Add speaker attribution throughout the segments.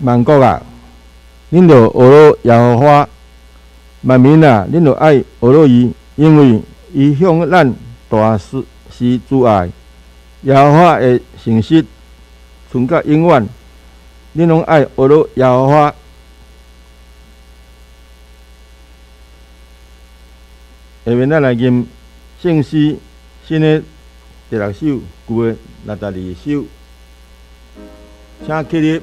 Speaker 1: 萬國啊，恁著學羅耶和華；萬民啊，恁著愛學羅伊，因為伊向咱大施慈愛。耶和華的誠實存到永遠，恁攏愛學羅耶和華。下面咱來吟聖詩新的第六首，舊的62首，請起立。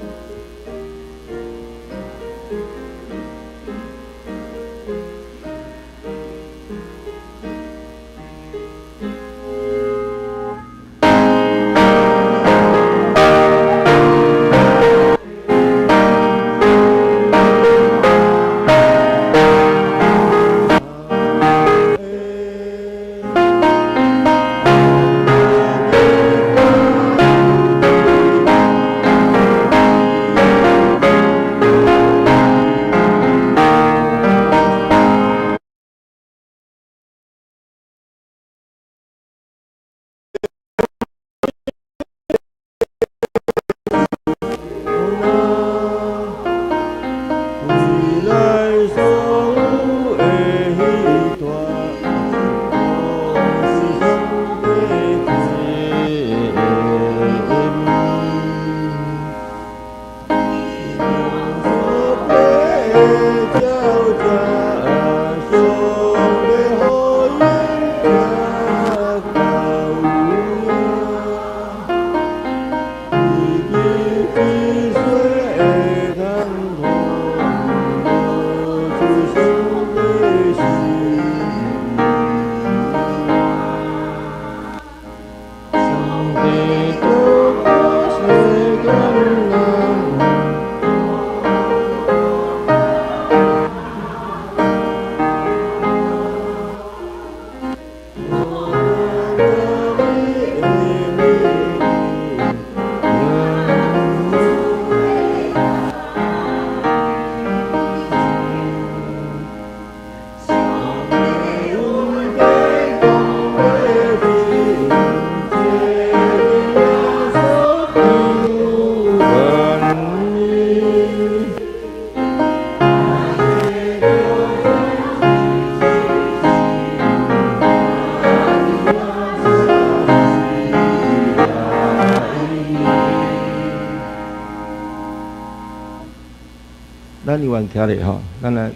Speaker 1: 咱有緣徛咧吼，咱來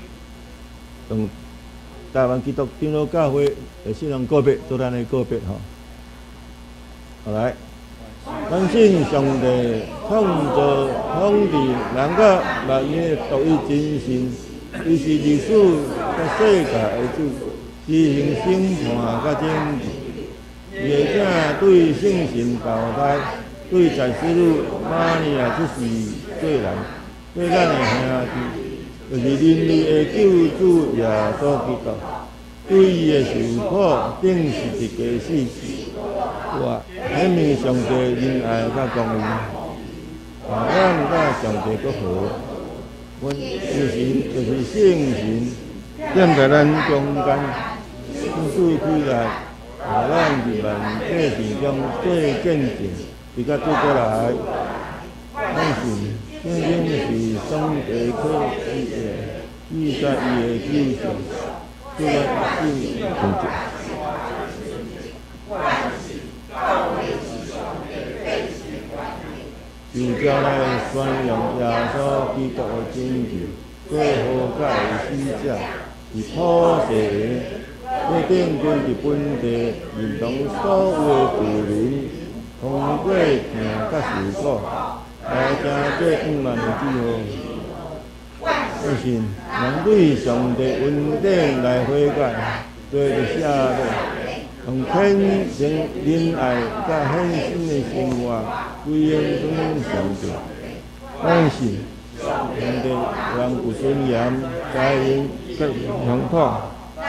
Speaker 1: 用台灣基督長老教會的信仰告白，做咱的告白吼。好來，咱信上帝創造統治人佮萬物的獨一真神，伊是歷史佮世界的主，執行審判佮拯救。伊的囝對聖神投胎，對祭司女瑪利亞出世做人。對咱的兄弟，就是人類的救主耶穌基督，對伊的受苦，釘十字架死，活，顯明上帝仁愛佮公義，予咱佮上帝閣和。阮信神就是聖神，踮佇咱中間，賜氣力，予咱佇萬百姓中做見證，直到主閣來。咱信聖經是上帝可記的，記載伊的救贖，叫咱信成就。就這來宣揚耶穌基督的拯救，做和解的使者，是普世的，要定根佇本地，認同所有的子民，通過疼佮受苦，來成做圓滿的記號。相信人對上帝恩典來悔改，做著赦免，用虔誠仁愛佮獻身的生活歸榮予上帝。咱信上帝人有尊嚴、才能佮鄉土。在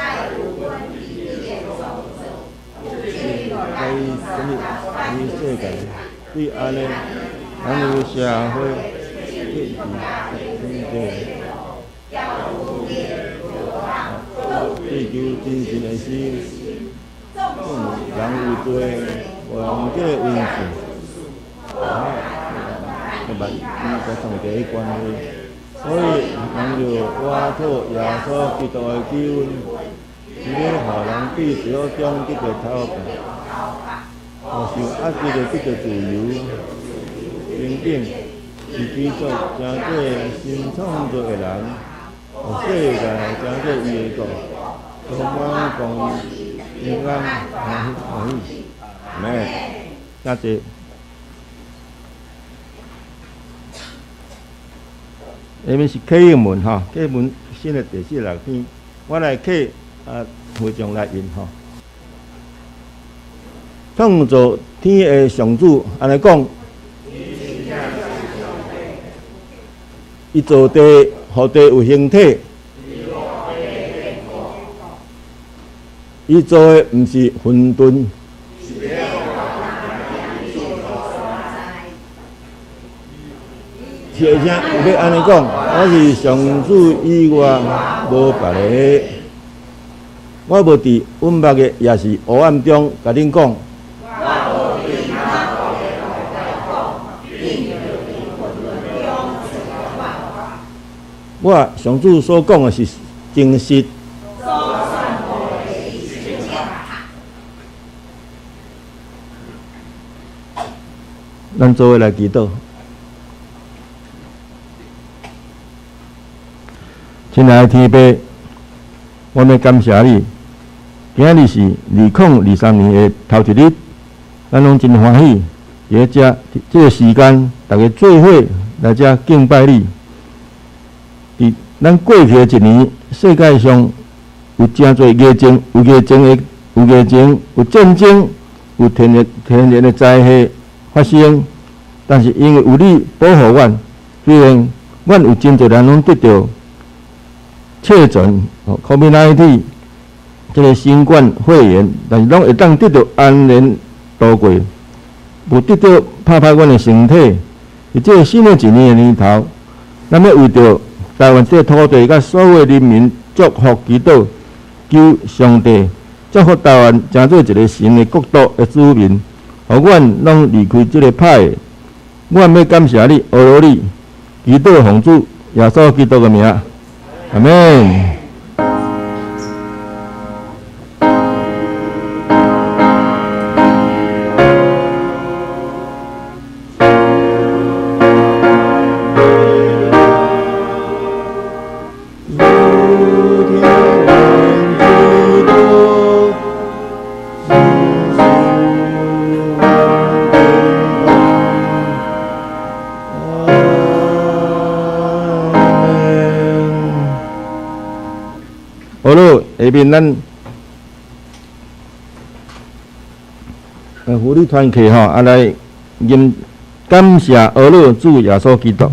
Speaker 1: 啥物佇世界，對按呢，咱有社會政治、經濟，追求真神的心，人有罪，無用這個因素，捌伊佮上帝的關係，所以人就倚靠耶穌基督的救恩，是欲予人佇罪惡中得著頭殼，予受壓制的得著自由，平等，是基督成做新創造的人，予世界成做伊的國，充滿公義、平安、歡喜，阿們，謝謝。下面是啟應文吼，啟應文新的第四十六篇，我來啟啊，會眾來引吼。創造天的上主按呢講，伊造地，予地有形體，伊做的毋是混沌。而且欲按呢講，我是上主以外無別个，我無佇隱密的，抑是黑暗中共恁講。我上主所講的是真實。咱做伙來祈禱。親愛的天父，我欲感謝你，今仔日是2023年的頭一日，咱攏真歡喜，佇遮這个時間，逐家做伙來遮敬拜你。佇咱過去的一年，世界上有誠濟疫症，有疫症的，有疫症，有戰爭，有天然的災禍發生。但是因為有你保護阮，雖然阮有真濟人攏得著確診，COVID-19 這个新冠肺炎，但是攏會當得著安然度過，無得著拍歹阮的身體。佇這个新的一年的年頭，咱欲為著台灣這个土地佮所有人民祝福祈禱，求上帝祝福台灣成做一个神的國度的子民，予阮攏離開這个歹的。阮欲感謝你，阿羅你，祈禱奉主耶穌基督的名，阿們。好咯，下面咱婦女團契吼，來吟感謝阿老主耶穌基督。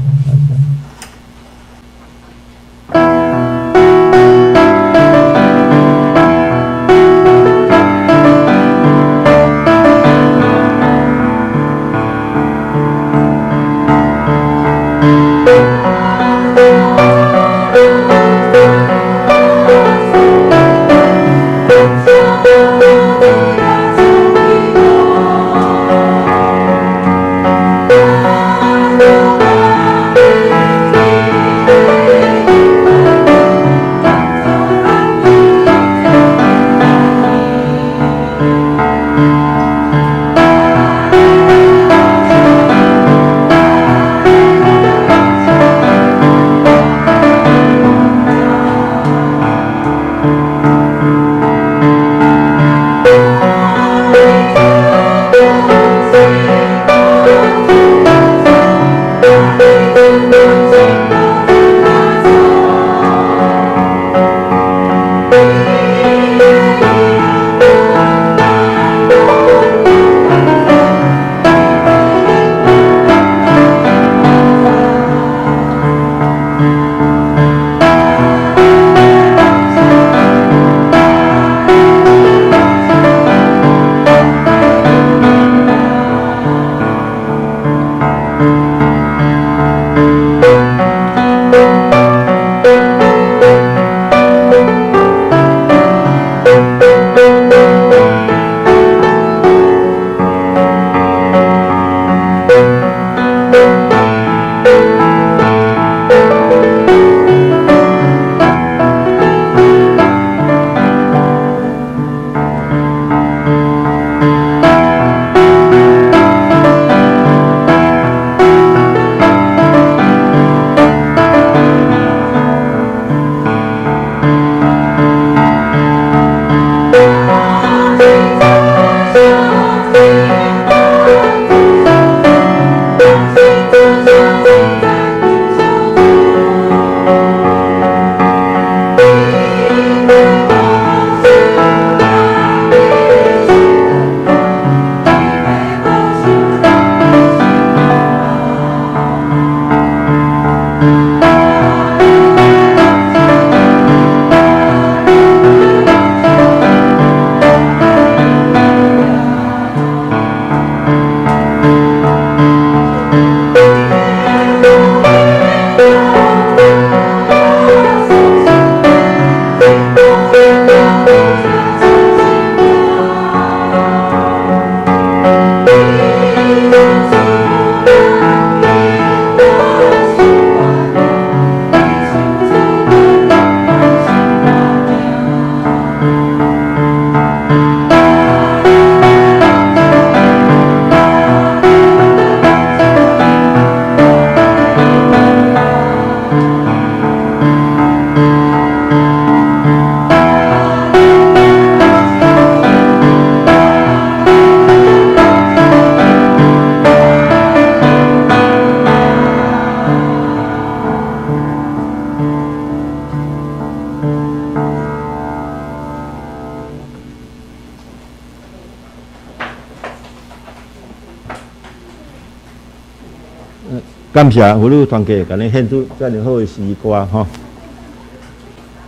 Speaker 1: 感謝婦女團契，共咱獻出遮爾好的詩歌吼。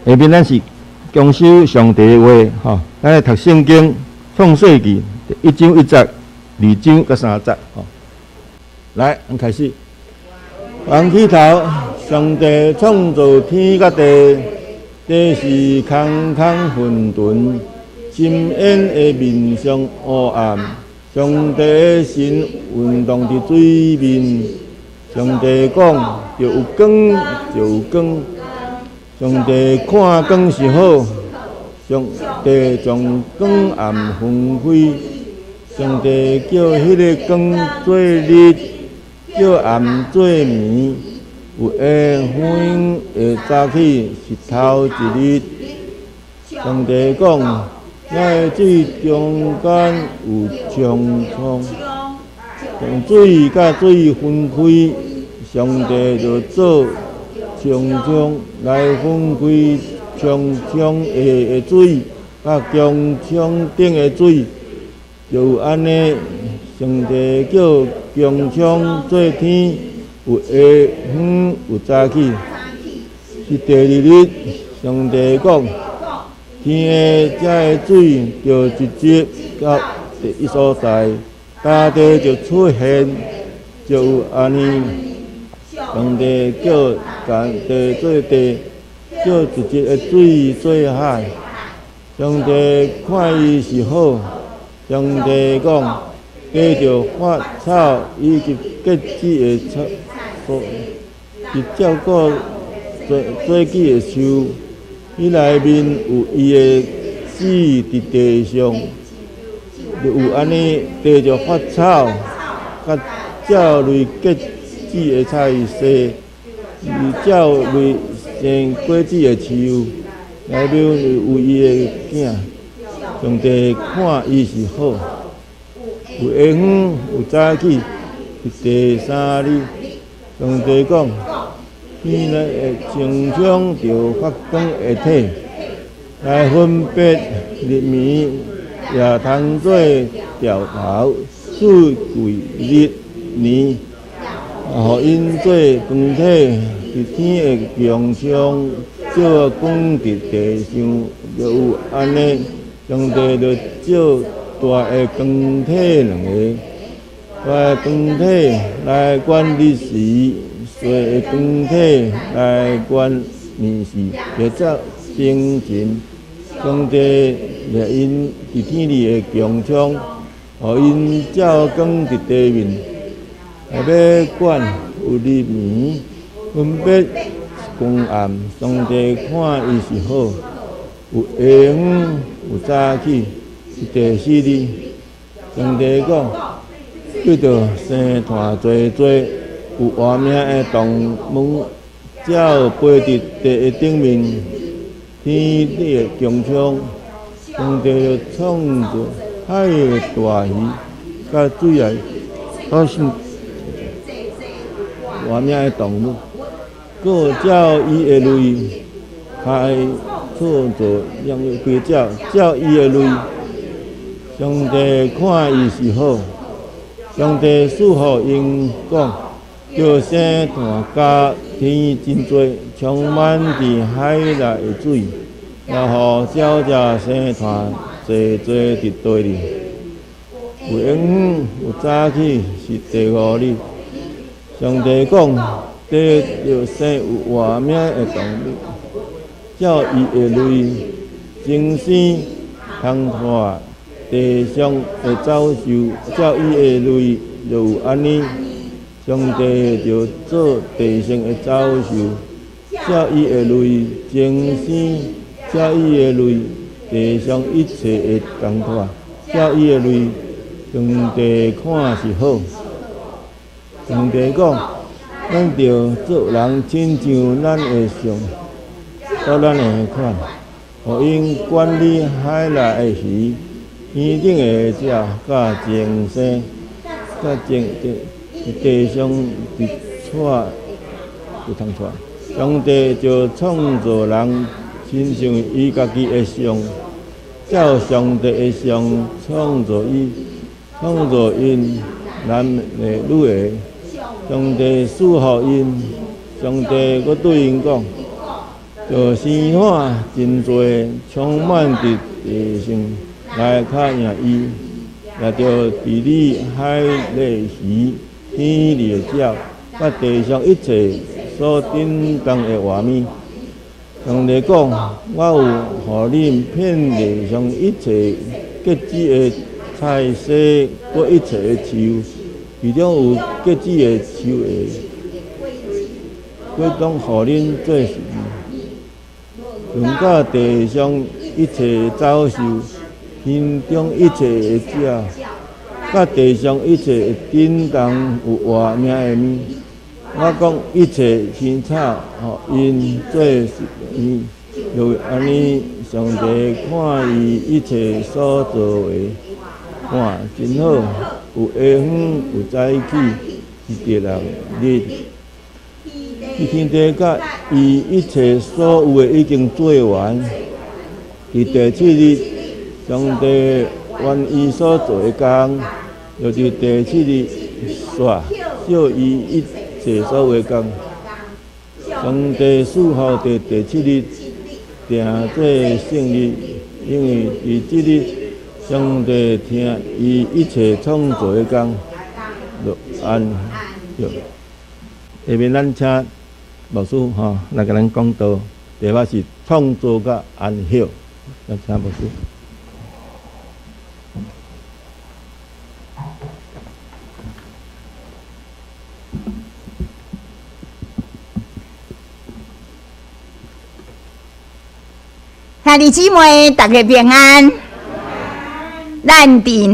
Speaker 1: 下面咱是共守上帝的話吼，咱來讀聖經創世記1章1節、2章佮3節吼。來，咱開始。剛起頭，上帝創造天佮地，地是空空混沌，深淵的面上黑暗。上帝的神運動佇水面。上帝講：著有光，就有光。上帝看光是好，上帝將光暗分開。上帝叫彼个光做日，叫暗做暝。有下昏會早起是頭一日。上帝講：遐个水中間有穹蒼，將水佮水分開。上帝就做穹蒼來分開穹蒼下的水，佮穹蒼頂的水，就有按呢。上帝叫穹蒼做天，有下昏有早起，是第二日。上帝講：天的遮的水著集集到一所在，大地就出現，就有按呢。上帝叫地做地，叫集集的水做海。上帝看伊是好。上帝講：地著發草以及結籽的草，是照顧做籽的樹，彼內面有伊的籽佇地上，就有按呢，地就發草，佮照類結籽的菜薔，是照類生果子的樹，內面有伊的囝。上帝看伊是好。有下昏，有早起，是第三日。上帝講：天內的穹蒼著發光的體，來分別日暝，也通做兆頭、四季、日、年，予𪜶做光體，佇天的穹蒼照光佇地上，就有按呢。上帝就照大的光體兩个，大的光體來管日時，細的光體來管暝時，就照星辰。上帝掠𪜶佇天裡的穹蒼，予𪜶照光佇地面，來欲管有日暝，分別光暗。上帝看伊是好。有下昏，有早起，是第四日。上帝講：對著生湠濟濟有活命的動物，鳥飛佇地的頂面，天頂的穹蒼。上帝就創造海的大魚，佮水內所生活命的動物，各照伊的類，開創造養育飛鳥，照伊的類。上帝看伊是好，上帝賜予𪜶講：著生湠加天真濟，充滿佇海內的水，也予鳥隻生湠濟濟佇地裡。有下昏，有早起，是第五日。上帝講：地著生有活命的動物，照伊的類，增生通脫地上的走獸，照伊的類，就有按呢。上帝就做地上的走獸，照伊的類增生，照伊的類地上一切的動物，照伊的類，上帝看是好。上帝講：咱著做人親像咱的像，照咱的款，予𪜶管理海內的魚、天頂的鳥，佮增生，佮增佇地上佇跩有通跩。上帝就創造人，親像伊家己的像，照上帝的像創造伊，創造𪜶男的女的。上帝賜予𪜶，上帝閣對𪜶講：著生養真濟，充滿佇地上來敲贏伊，也著治理海裡魚、天裡的鳥，佮地上一切所振動的活物。上帝講：我有予恁遍地上一切結子的菜蔬，閣一切的樹，其中有結子的樹的果，攏予恁做食物。論到地上一切走獸，天中一切的鳥，佮地上一切會振動有活命的物，我講一切青草，予𪜶做食物。就是按呢，上帝看伊一切所做的，看真好。有下昏，有早起，是第六日。天地佮伊一切所有的已經做完。佇第七日，上帝完伊所做的工，就佇第七日煞歇伊一切所有的工。上帝賜福佇第七日，定做聖日，因為佇這日，上帝停伊一切創造的工，就安息。下面咱請牧師吼來共咱講道，題目是創造佮安息。咱請牧師。
Speaker 2: 兄弟姊妹，大家平安。咱佇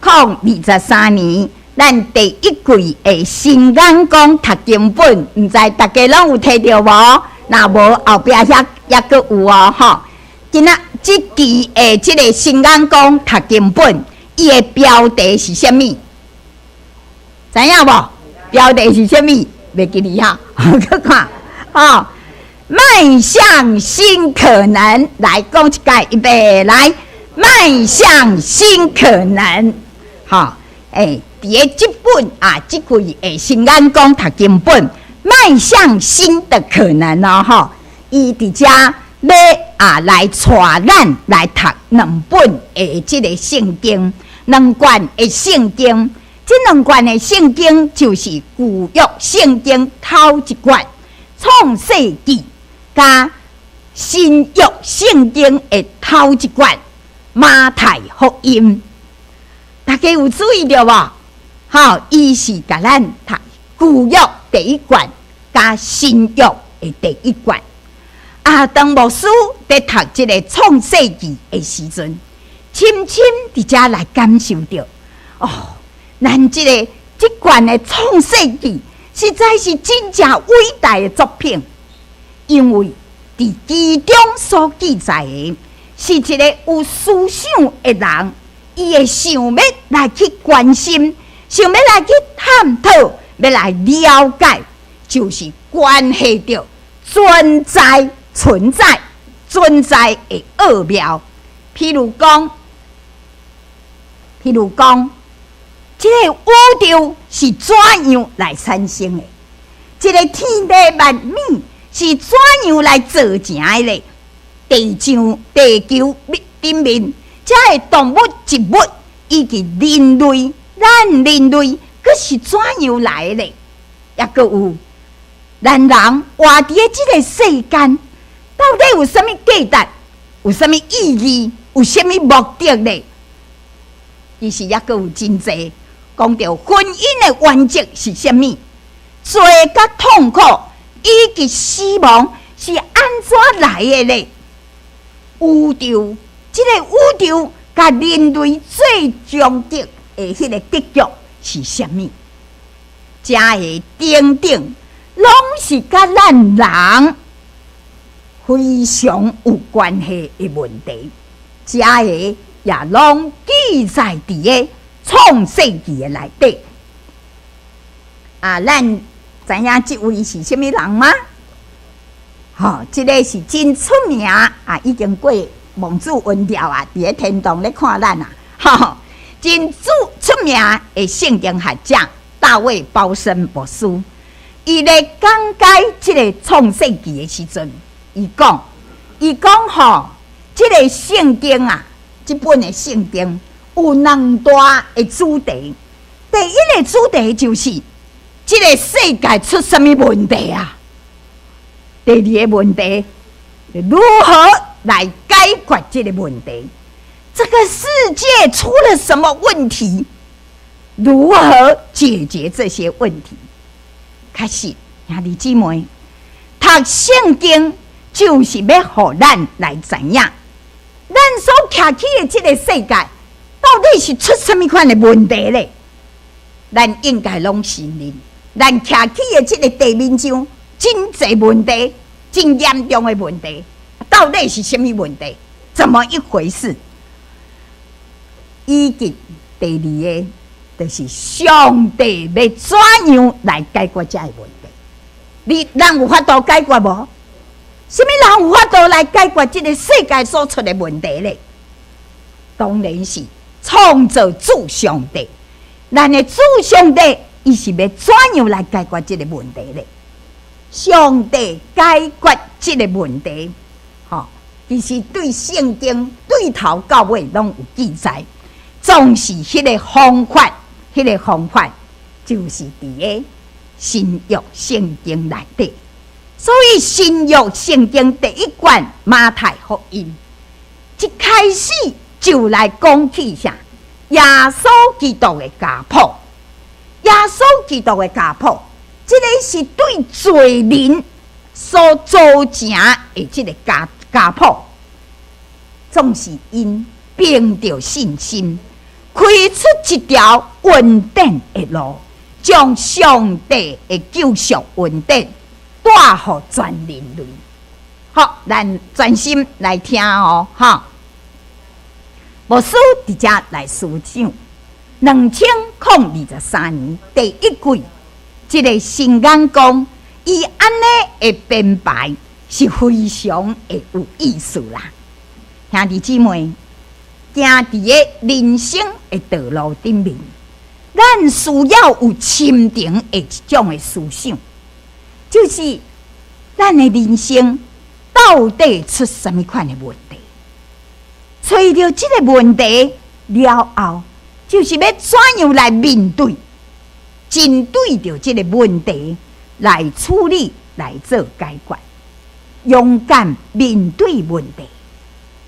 Speaker 2: 2023年，咱第一季的新眼光讀經本，毋知大家攏有提著無？若無，後壁遐猶閣有哦，吼。今仔這期的這个新眼光讀經本，伊的標題是啥物？知影無？標題是啥物？袂記哩哈，閣看，吼。邁向新可能，來講一擺，預備來，邁向新可能，吼，欸，佇个這本啊，這季的新眼光讀經本，邁向新的可能哦，吼，伊佇遮欲啊來帶咱來讀兩本的這个聖經，兩卷的聖經，這兩卷的聖經就是舊約聖經頭一卷。創世記佮新約聖經的頭一卷馬太福音，大家有注意著無？吼，伊是共咱讀舊約第一卷佮新約的第一卷。啊，當牧師佇讀這个創世記的時陣，深深佇遮來感受著，哦，咱這个這卷的創世記。實在是真正偉大的作品，因為佇其中所記載的，是一个有思想的人，伊會想欲來去關心，想欲來去探討，欲來了解，就是關係著存在、存在、存在的奧妙。譬如講，譬如講。這个宇宙是怎樣來產生的？這个天地萬物是怎樣來造成的咧？地上、地球頂面，這个動物、植物以及人類，咱人類閣是怎樣來的咧？猶閣有，咱人活佇个這个世間，到底有啥物價值？有啥物意義？有啥物目的咧？其實猶閣有真濟講著婚姻的原則是啥物？罪佮痛苦以及死亡是按怎來的咧？宇宙，這个宇宙佮人類最終極的彼个結局是啥物？這个等等，攏是佮咱人非常有關係的問題。這个也攏記載佇个創世記的內底。啊，咱知影這位是啥物人嗎？吼，這个是真出名啊，已經過望主恩召啊，佇咧天堂咧看咱啊，吼，真出名的聖經學者大衛鮑森牧師，伊咧講解這个創世記的時陣，伊講吼，這个聖經啊，這本的聖經有兩大的主題。第一个主題就是這个世界出啥物問題啊？第二个問題，如何來解決這个問題？這個世界出了什麼問題？如何解決這些問題？確實，兄弟姊妹，讀聖經就是欲予咱來知影，咱所徛起的這个世界，到底是出啥物款的問題咧？咱應該攏承認，咱徛起的這个地面上，真濟問題，真嚴重的問題，到底是啥物問題？怎麼一回事？以及第二个，就是上帝欲怎樣來解決這个問題？你人有法度解決無？啥物人有法度來解決這个世界所出的問題咧？當然是創造主上帝。咱的主上帝，伊是欲怎樣來解決這个問題咧？上帝解決這个問題，吼，其實對聖經對頭到尾攏有記載。總是彼个方法，彼个方法就是佇个新約聖經內底。所以新約聖經第一卷馬太福音，一開始就來講起啥？耶穌基督的家譜。耶穌基督的家譜，這个是對罪人所組成的這个家譜，總是𪜶憑著信心，開出一條恩典的路，將上帝的救贖恩典帶予全人類。好，咱專心來聽哦，哈。牧師佇遮來思想，2023年第一季，這个新眼光，伊按呢的編排是非常的有意思啦。兄弟姊妹，行佇个人生的道路頂面，咱需要有深層的一種的思想，就是咱的人生到底出啥物款的問題？揣著這个問題了後，就是欲怎樣來面對，針對著這个問題來處理、來做解決，勇敢面對問題，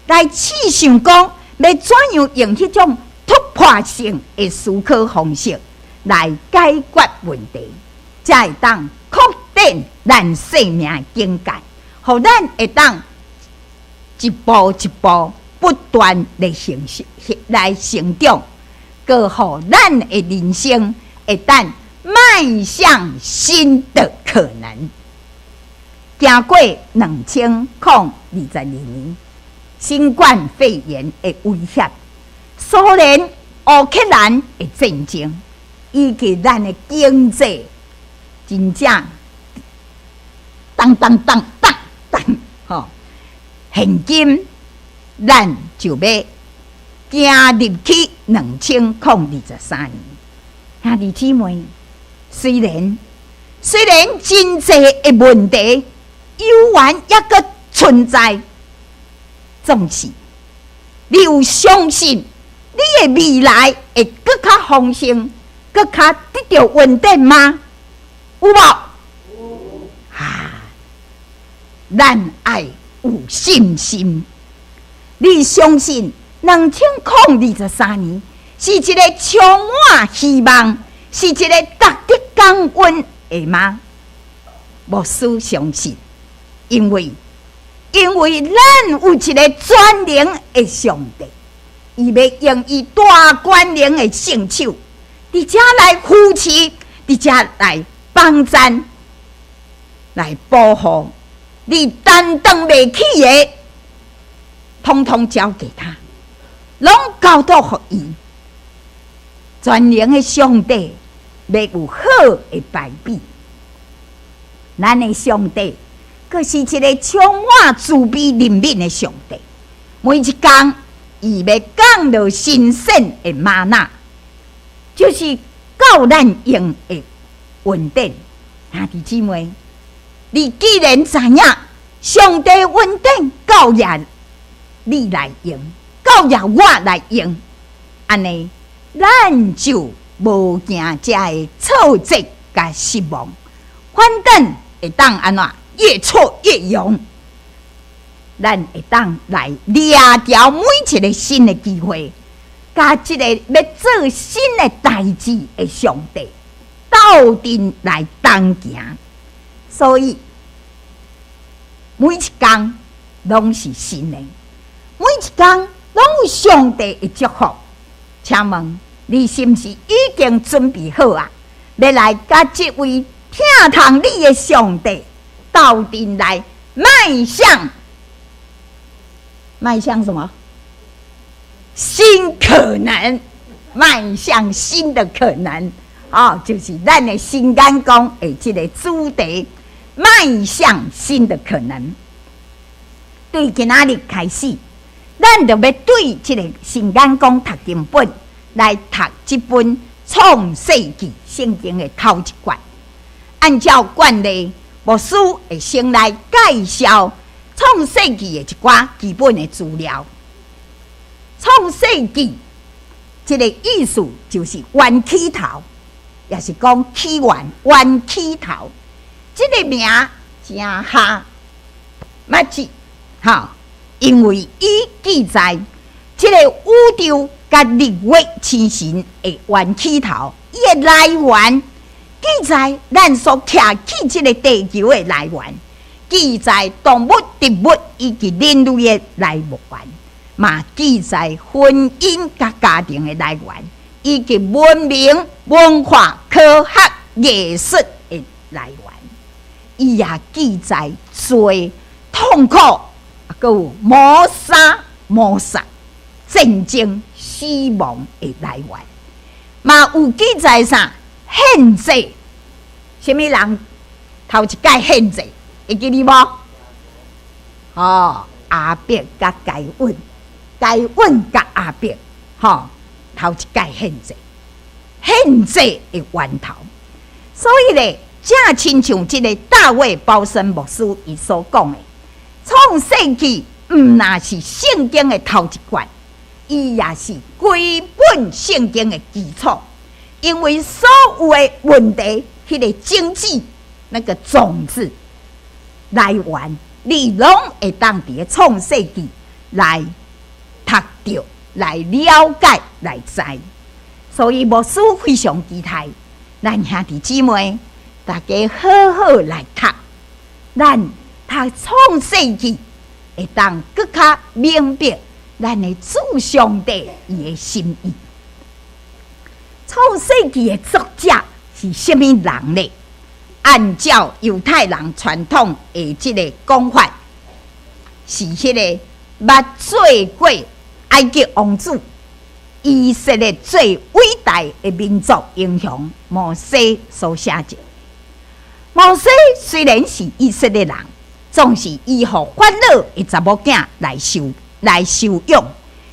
Speaker 2: 來試想講欲怎樣用彼種突破性的思考方式來解決問題，才會當擴展咱生命的境界，予咱會當一步一步不斷的來成長，閣予咱的人生會當邁向新的可能。經過2022年新冠肺炎的威脅，蘇聯烏克蘭的戰爭，以及咱的經濟真正當當當當當，吼！現今咱就欲行入去2023年，兄弟姊妹，雖然真濟的問題猶原猶閣存在，總是你有相信你的未來會閣較豐盛，閣較得著恩典嗎？有無？哈，咱愛有信心。你相信2023年是一个充滿希望，是一個值得感恩的嗎？牧師相信，因為咱有一个全能的上帝，伊欲用伊大權能的聖手，佇遮來扶持，佇遮來幫贊，來保護你擔當袂起的，統統交給他，攏交託予伊。全能的上帝欲有好的排比，咱的上帝，閣是一个充滿慈悲憐憫的上帝。每一工，伊欲降落新鮮的嗎哪，就是夠咱用的恩典。兄弟姊妹，你既然知影上帝恩典夠額你來用，夠額我來用，按呢，咱就無驚這个挫折佮失望，反正會當按怎越挫越勇。咱會當來掠著每一个新的機會，佮這个欲做新的代誌的上帝鬥陣來同行。所以每一工攏是新的，每一工攏有上帝的祝福。請問你是毋是已經準備好啊？欲來佮這位疼痛你的上帝鬥陣來邁向邁向什麼？新可能，邁向新的可能，哦，就是咱的新眼光的這个主題，邁向新的可能。對今仔日開始，咱就欲對這个新眼光讀經本來讀這本創世記聖經的頭一卷。按照慣例，牧師會先來介紹創世記的一寡基本的資料。創世記這个意思就是源起頭，也是講起源、源起頭。這个名誠合默契，哈，因為伊記載這个宇宙佮日月星辰的源起頭，伊的來源，記載咱所徛起這个地球的來源，記載動物、植物以及人類的來源，嘛記載婚姻佮家庭的來源，以及文明、文化、科學、藝術的來源。伊也記載罪、痛苦，閣有謀殺、謀殺、戰爭、死亡的來源。嘛有記載啥？獻祭，啥物人頭一擺獻祭？會記得無？哦，亞伯佮該隱，該隱佮亞伯，吼，頭一擺獻祭，獻祭的源頭。所以咧，正親像這个大衛鮑森牧師伊所講的，創世記毋若是聖經的頭一卷，伊也是規本聖經的基礎。因為所有的問題，彼个種子，那個種子來源，你攏會當佇咧創世記來讀著、來了解、來知。所以牧師非常期待咱兄弟姊妹大家好好來讀，咱讀創世記會當閣較明白咱的主上帝伊的心意。創世記的作者是啥物人呢？按照猶太人傳統的這个講法，是彼个捌做過埃及王子、以色列最偉大的民族英雄摩西所寫的。摩西雖然是以色列人，總是伊予法老的查某囝來收養，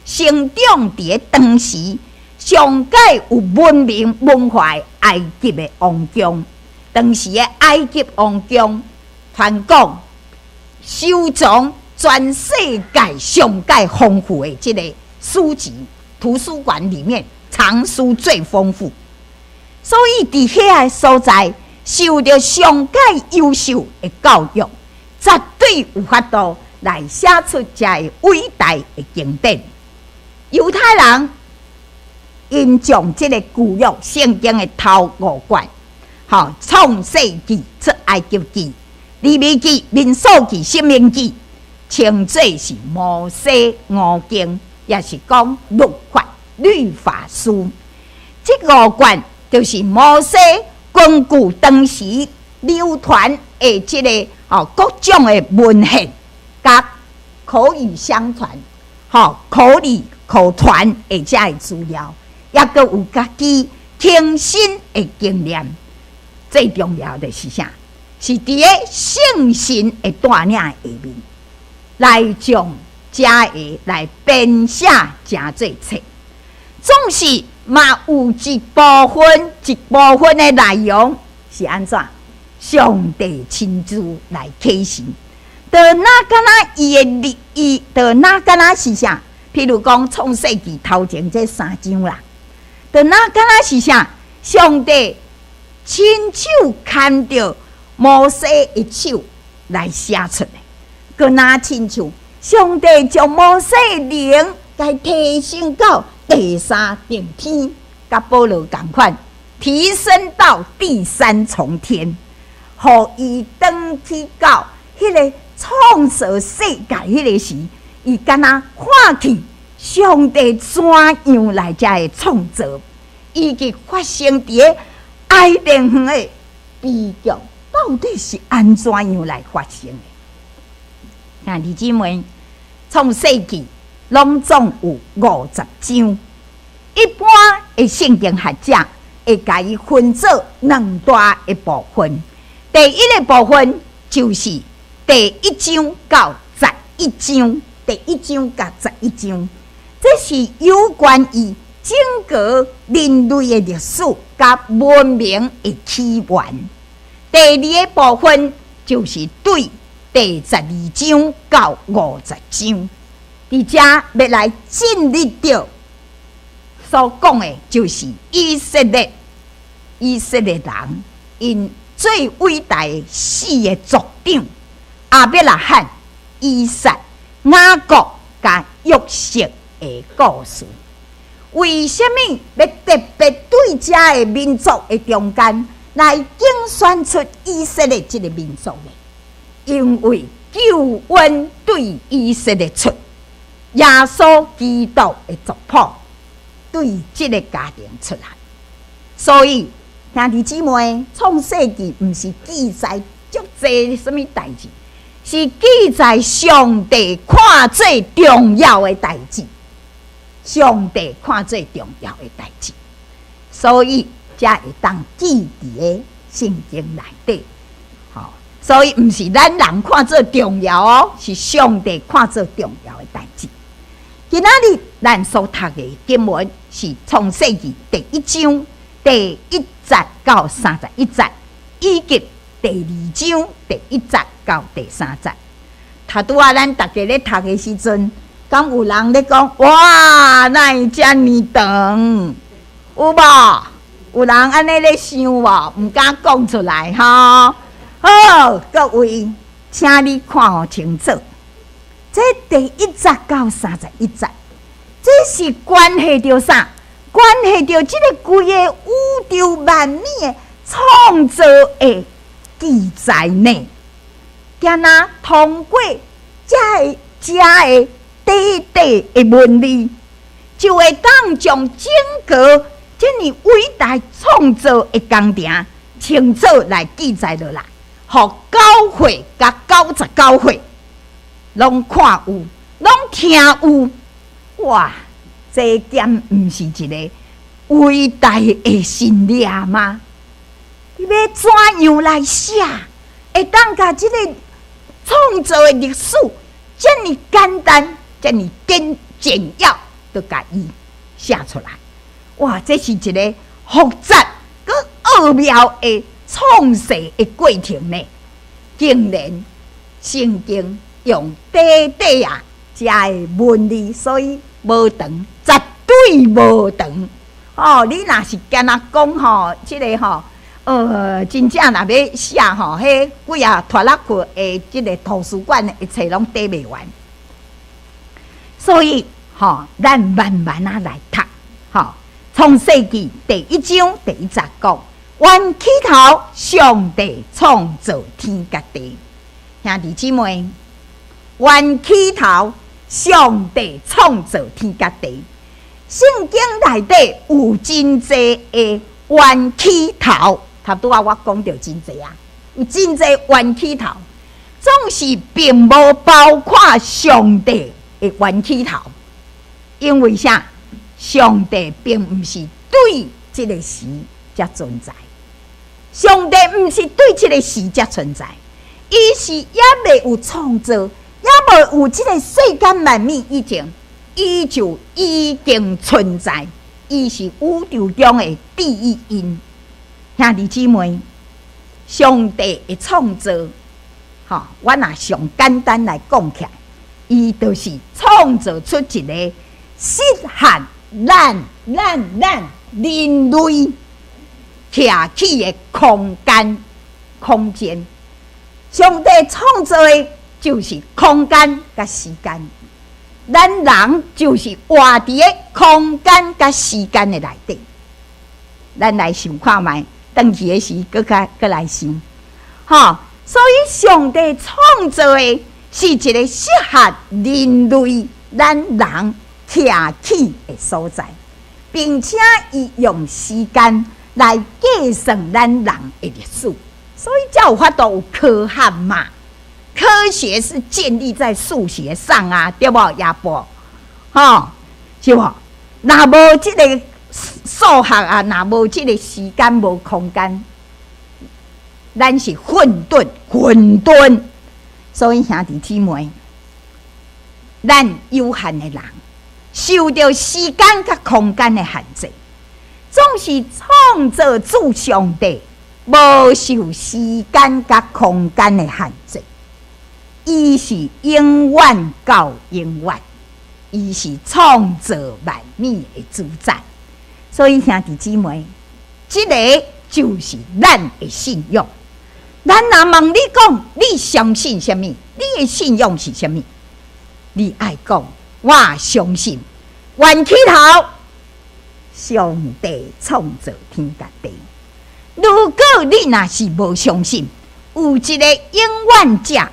Speaker 2: 成長佇咧當時上蓋有文明文化的埃及的王宮。當時的埃及王宮，傳講收藏全世界上蓋豐富的這個書籍，圖書館裡面藏書最豐富，所以佇遐个所在受著上蓋優秀的教育，絕對有法度來寫出這个偉大的經典。猶太人𪜶將這个舊約聖經的頭五卷，吼，創世記、出埃及記、利未記、民數記、申命記，稱做是摩西五經，也是講律法、律法書。這五卷就是摩西根據當時流傳的這个吼各種的文獻，佮口語相傳，吼口語口傳的這个資料，抑閣有家己親身的經驗。最重要的是啥？是佇咧聖神的帶領下面，來將這个來編寫成做冊。總是嘛有一部分，一部分的內容是按怎？上帝親自來啟示。就若敢若伊的立意，就若敢若是啥？譬如講創世紀頭前這三章啦，就若敢若是啥？上帝親手牽著摩西的手來寫出來，閣若親像上帝將摩西的靈共提升到第三重天，佮保羅仝款，提升到第三重天，予伊轉去到彼个創造世界彼个時，伊敢若看見上帝怎樣來遮的創造，以及發生佇咧伊甸園的悲劇，到底是按怎樣來發生的？兄弟姊妹，創世紀攏總有50章，一般的聖經學者會共伊分做兩大的部分。第一个部分就是第一章到十一章，第一章佮十一章，這是有關於整個人類的歷史佮文明的起源。第二个部分就是對第十二章到50章，佇遮欲來進入著所講的，就是以色列人𪜶最偉大的四个族長亞伯拉罕、以撒、雅各佮約瑟的故事。為啥物欲特別對遮的民族的中間來揀選出以色列這个民族呢？因為救恩對以色列出，耶穌基督的族譜對這个家庭出來，所以兄弟姊妹，創世紀毋是記載足濟啥物代誌，是記載上帝看做重要的代誌，上帝看做重要的代誌，所以才會當記佇咧聖經內底。所以毋是咱人看做重要哦，是上帝看做重要的代誌。今仔日咱所讀的經文是創世紀第一章第一節到31節，以及第二章第一節到第三節。頭拄仔咱逐家咧讀的時陣，敢有人咧講？哇，哪會遮爾長？有無？有人按呢咧想無？毋敢講出來吼。好，各位，請你看予清楚。這第一節到31節，這是關係著啥？關係著這个規个宇宙萬物的創造的記載呢。敢若通過遮个遮个短短的文字，就會當將整個遮爾偉大創造的工程清楚來記載落來，予9歲佮99歲攏看有，攏聽有，哇！這敢毋是一个偉大的神蹟嗎？你欲怎樣來寫，會當共這个創造的歷史遮爾簡單、遮爾簡簡要，就共伊寫出來？哇！這是一个複雜閣奧妙的創世的過程呢。竟然聖經用短短啊遮的文字，所以無長，絕對無長。哦，你若是敢若講吼，這个吼，真正若欲寫吼，彼幾仔拖拉庫的這个圖書館的冊攏綴袂完。所以吼，咱慢慢仔來讀，吼，創世紀第一章第一節講：原起頭，上帝創造天佮地。兄弟姊妹，原起頭，上帝創造天佮地。聖經內底有真濟的原起頭，頭拄仔我講著真濟啊，有真濟原起頭，總是並無包括上帝的原起頭，因為啥？上帝並毋是對這个時才存在，上帝毋是對這个時才存在，伊是猶未有創造，猶未有這个世間萬物以前，伊就已經存在。伊是宇宙中的第一因。兄弟姊妹，上帝的創造，吼，我若上簡單來講起來，伊就是創造出一個適合咱人類徛起的空間空間。上帝創造的就是空間佮時間，咱人就是活佇个空間佮時間的內底。咱來想看覓，轉去的時，閣較閣來想，吼。所以上帝創造的是一個適合人類咱人徛起的所在，並且伊用時間來計算咱人的歷史，所以才有法度有科學嘛。科學是建立在數學上啊，對無？亞伯，吼，是無？若無這個數學啊，若無這個時間，無空間，咱是混沌，混沌。所以兄弟姊妹，咱有限的人受著時間佮空間的限制，總是創造主上帝無受時間佮空間的限制。伊是永遠到永遠，伊是創造萬物的主宰。所以兄弟姊妹，這個就是咱的信仰。咱若問你講，你相信啥物？你的信仰是啥物？你愛講，我相信源起頭，上帝創造天佮地。如果你若是無相信，有一個永遠者，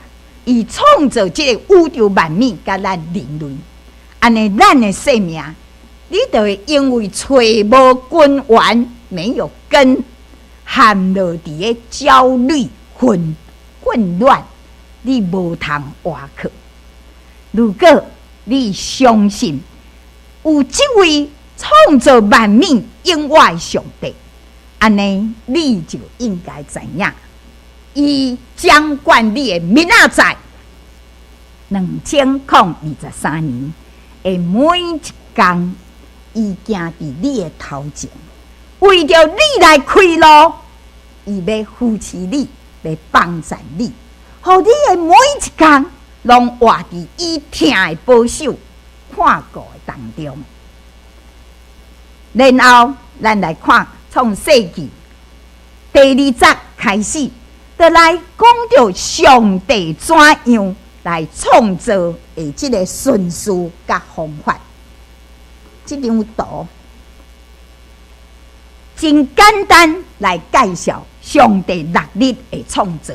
Speaker 2: 伊創造這個宇宙萬物佮咱人類，按呢咱的生命，你就會因為揣無根源，沒有根，陷落佇个焦慮、混亂，你無通活去。如果你相信有這位創造萬物永活的上帝，按呢你就應該知影，伊掌管你的明仔載，2023年的每一工，伊行佇你的頭前，為著你來開路，伊欲扶持你，欲幫贊你，予你的每一工攏活佇伊疼的保守看顧的當中。然後，咱來看創世記第二節開始，就來講著上帝怎樣來創造的這個順序佮方法。這張圖真簡單來介紹上帝六日的創造。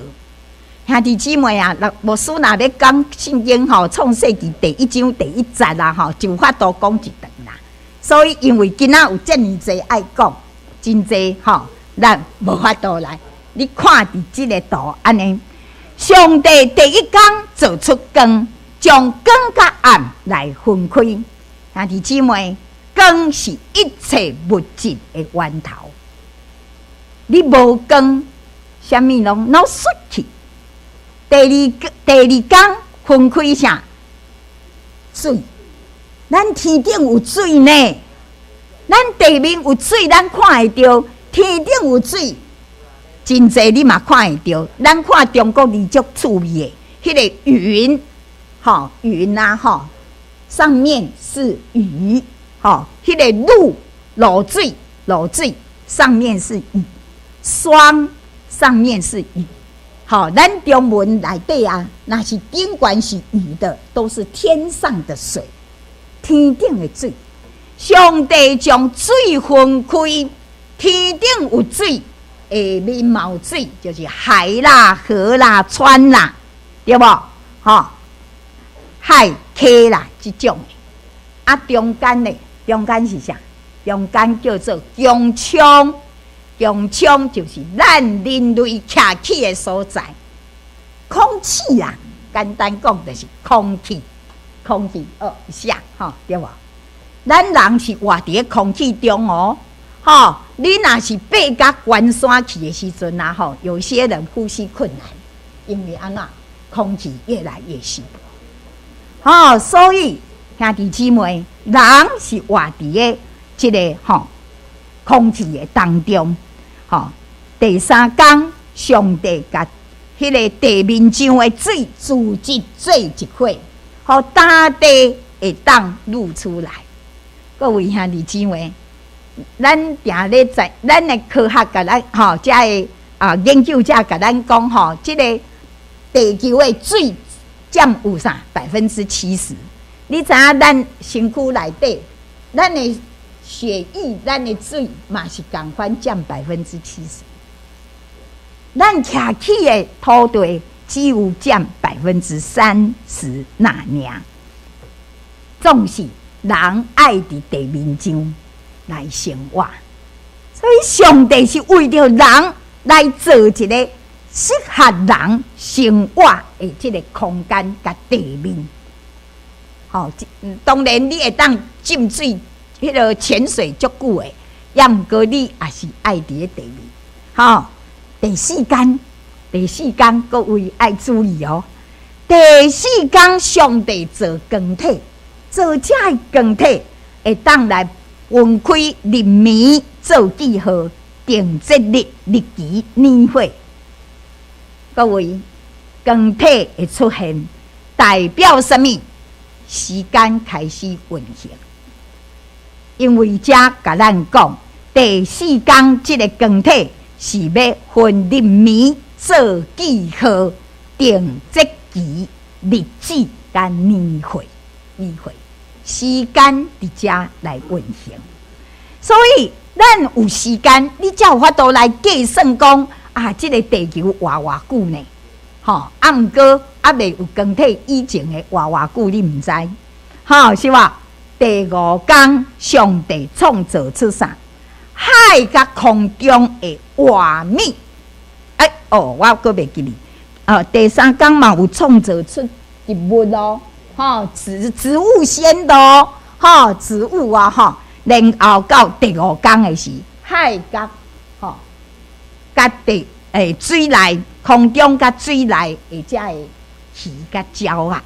Speaker 2: 兄弟姊妹啊，牧師若咧講聖經吼，創世記第一章第一節啦吼，就有法度講一段啦。所以因為今仔有遮爾濟愛講，真濟吼，咱無法度來。你看佇這個圖按呢，上帝第一工造出光，將光佮暗來分開。兄弟姊妹，光是一切物質的源頭。你無光，啥物攏失去。第二工分開啥？水。咱天頂有水呢，咱地面有水，咱看會著；天頂有水，真濟你嘛看會著。咱看中國字足趣味的，彼個雲，吼雲啊吼，上面是雨，吼，彼個露露水露水，上面是雨，霜上面是雨。好，咱中文內底啊，若是頂懸是雨的，都是天上的水。天頂的水，上帝將水分開，天頂有水，下面嘛有水，就是海啦、河啦、川啦，對無？吼，海、溪啦，這種的。啊，中間呢？中間是啥？中間叫做穹蒼，穹蒼就是咱人類徛起的所在。空氣啊，簡單講就是空氣。空氣哦，啥吼對無？咱人是活佇个空氣中哦，吼！你若是爬甲懸山去的時陣啊，吼，有些人呼吸困難，因為按怎空氣越來越稀薄，吼，所以兄弟姊妹，人是活佇个這个吼空氣的當中。吼，第三工，上帝共彼个地面上的水聚集做一伙，予大地會當露出來。各位兄弟姊妹，咱定咧在咱的科學共咱吼，遮的啊研究者共咱講吼，這个地球的水佔有啥70%。你知影咱身軀內底，咱的血液、咱的水嘛是仝款佔70%。咱徛起的土地只有佔30%那爾。總是人愛佇地面上來生活，所以上帝是為著人來造一个適合人生活的這个空間佮地面。吼，當然你會當浸水，彼个潛水足久的，抑毋過你也是愛佇咧地面。吼，第四工，第四工各位愛注意哦。第四工上帝造光體，造這个光體會當來分開日暝做記號，定節日、日期、年歲。各位，光體的出現代表啥物？時間開始運行，因為遮共咱講，第四工這个光體是欲分日暝做記號，定節期、日子佮年歲，年歲時間佇遮來運行，所以咱有時間，你才有法度來計算講啊，這个地球活偌久呢？吼，啊，毋過猶未有光體以前的活偌久，你毋知，吼，是無？第五工，上帝創造出啥？海佮空中的活物。欸，哦，我閣袂記哩。哦，第三工嘛有創造出植物哦，吼，植物先的哦，吼，植物啊，吼，然後到第五工的時，海佮吼，佮地欸水內空中佮水內的這个魚佮鳥仔，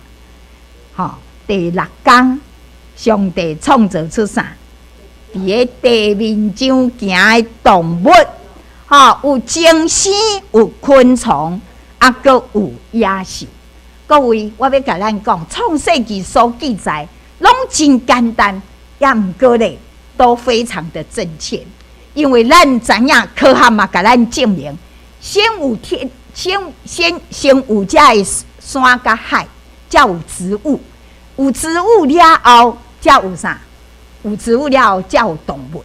Speaker 2: 吼，第六工，上帝創造出啥？佇咧地面上行的動物，吼，有精生，有昆蟲，啊，閣有野獸。各位，我欲共咱講，創世記所記載，攏真簡單，抑毋過咧，都非常的正確。因為咱知影科學嘛，共咱證明，先有天，先先先有遮个山佮海，才有植物，有植物了後，才有啥？有植物了後，才有動物，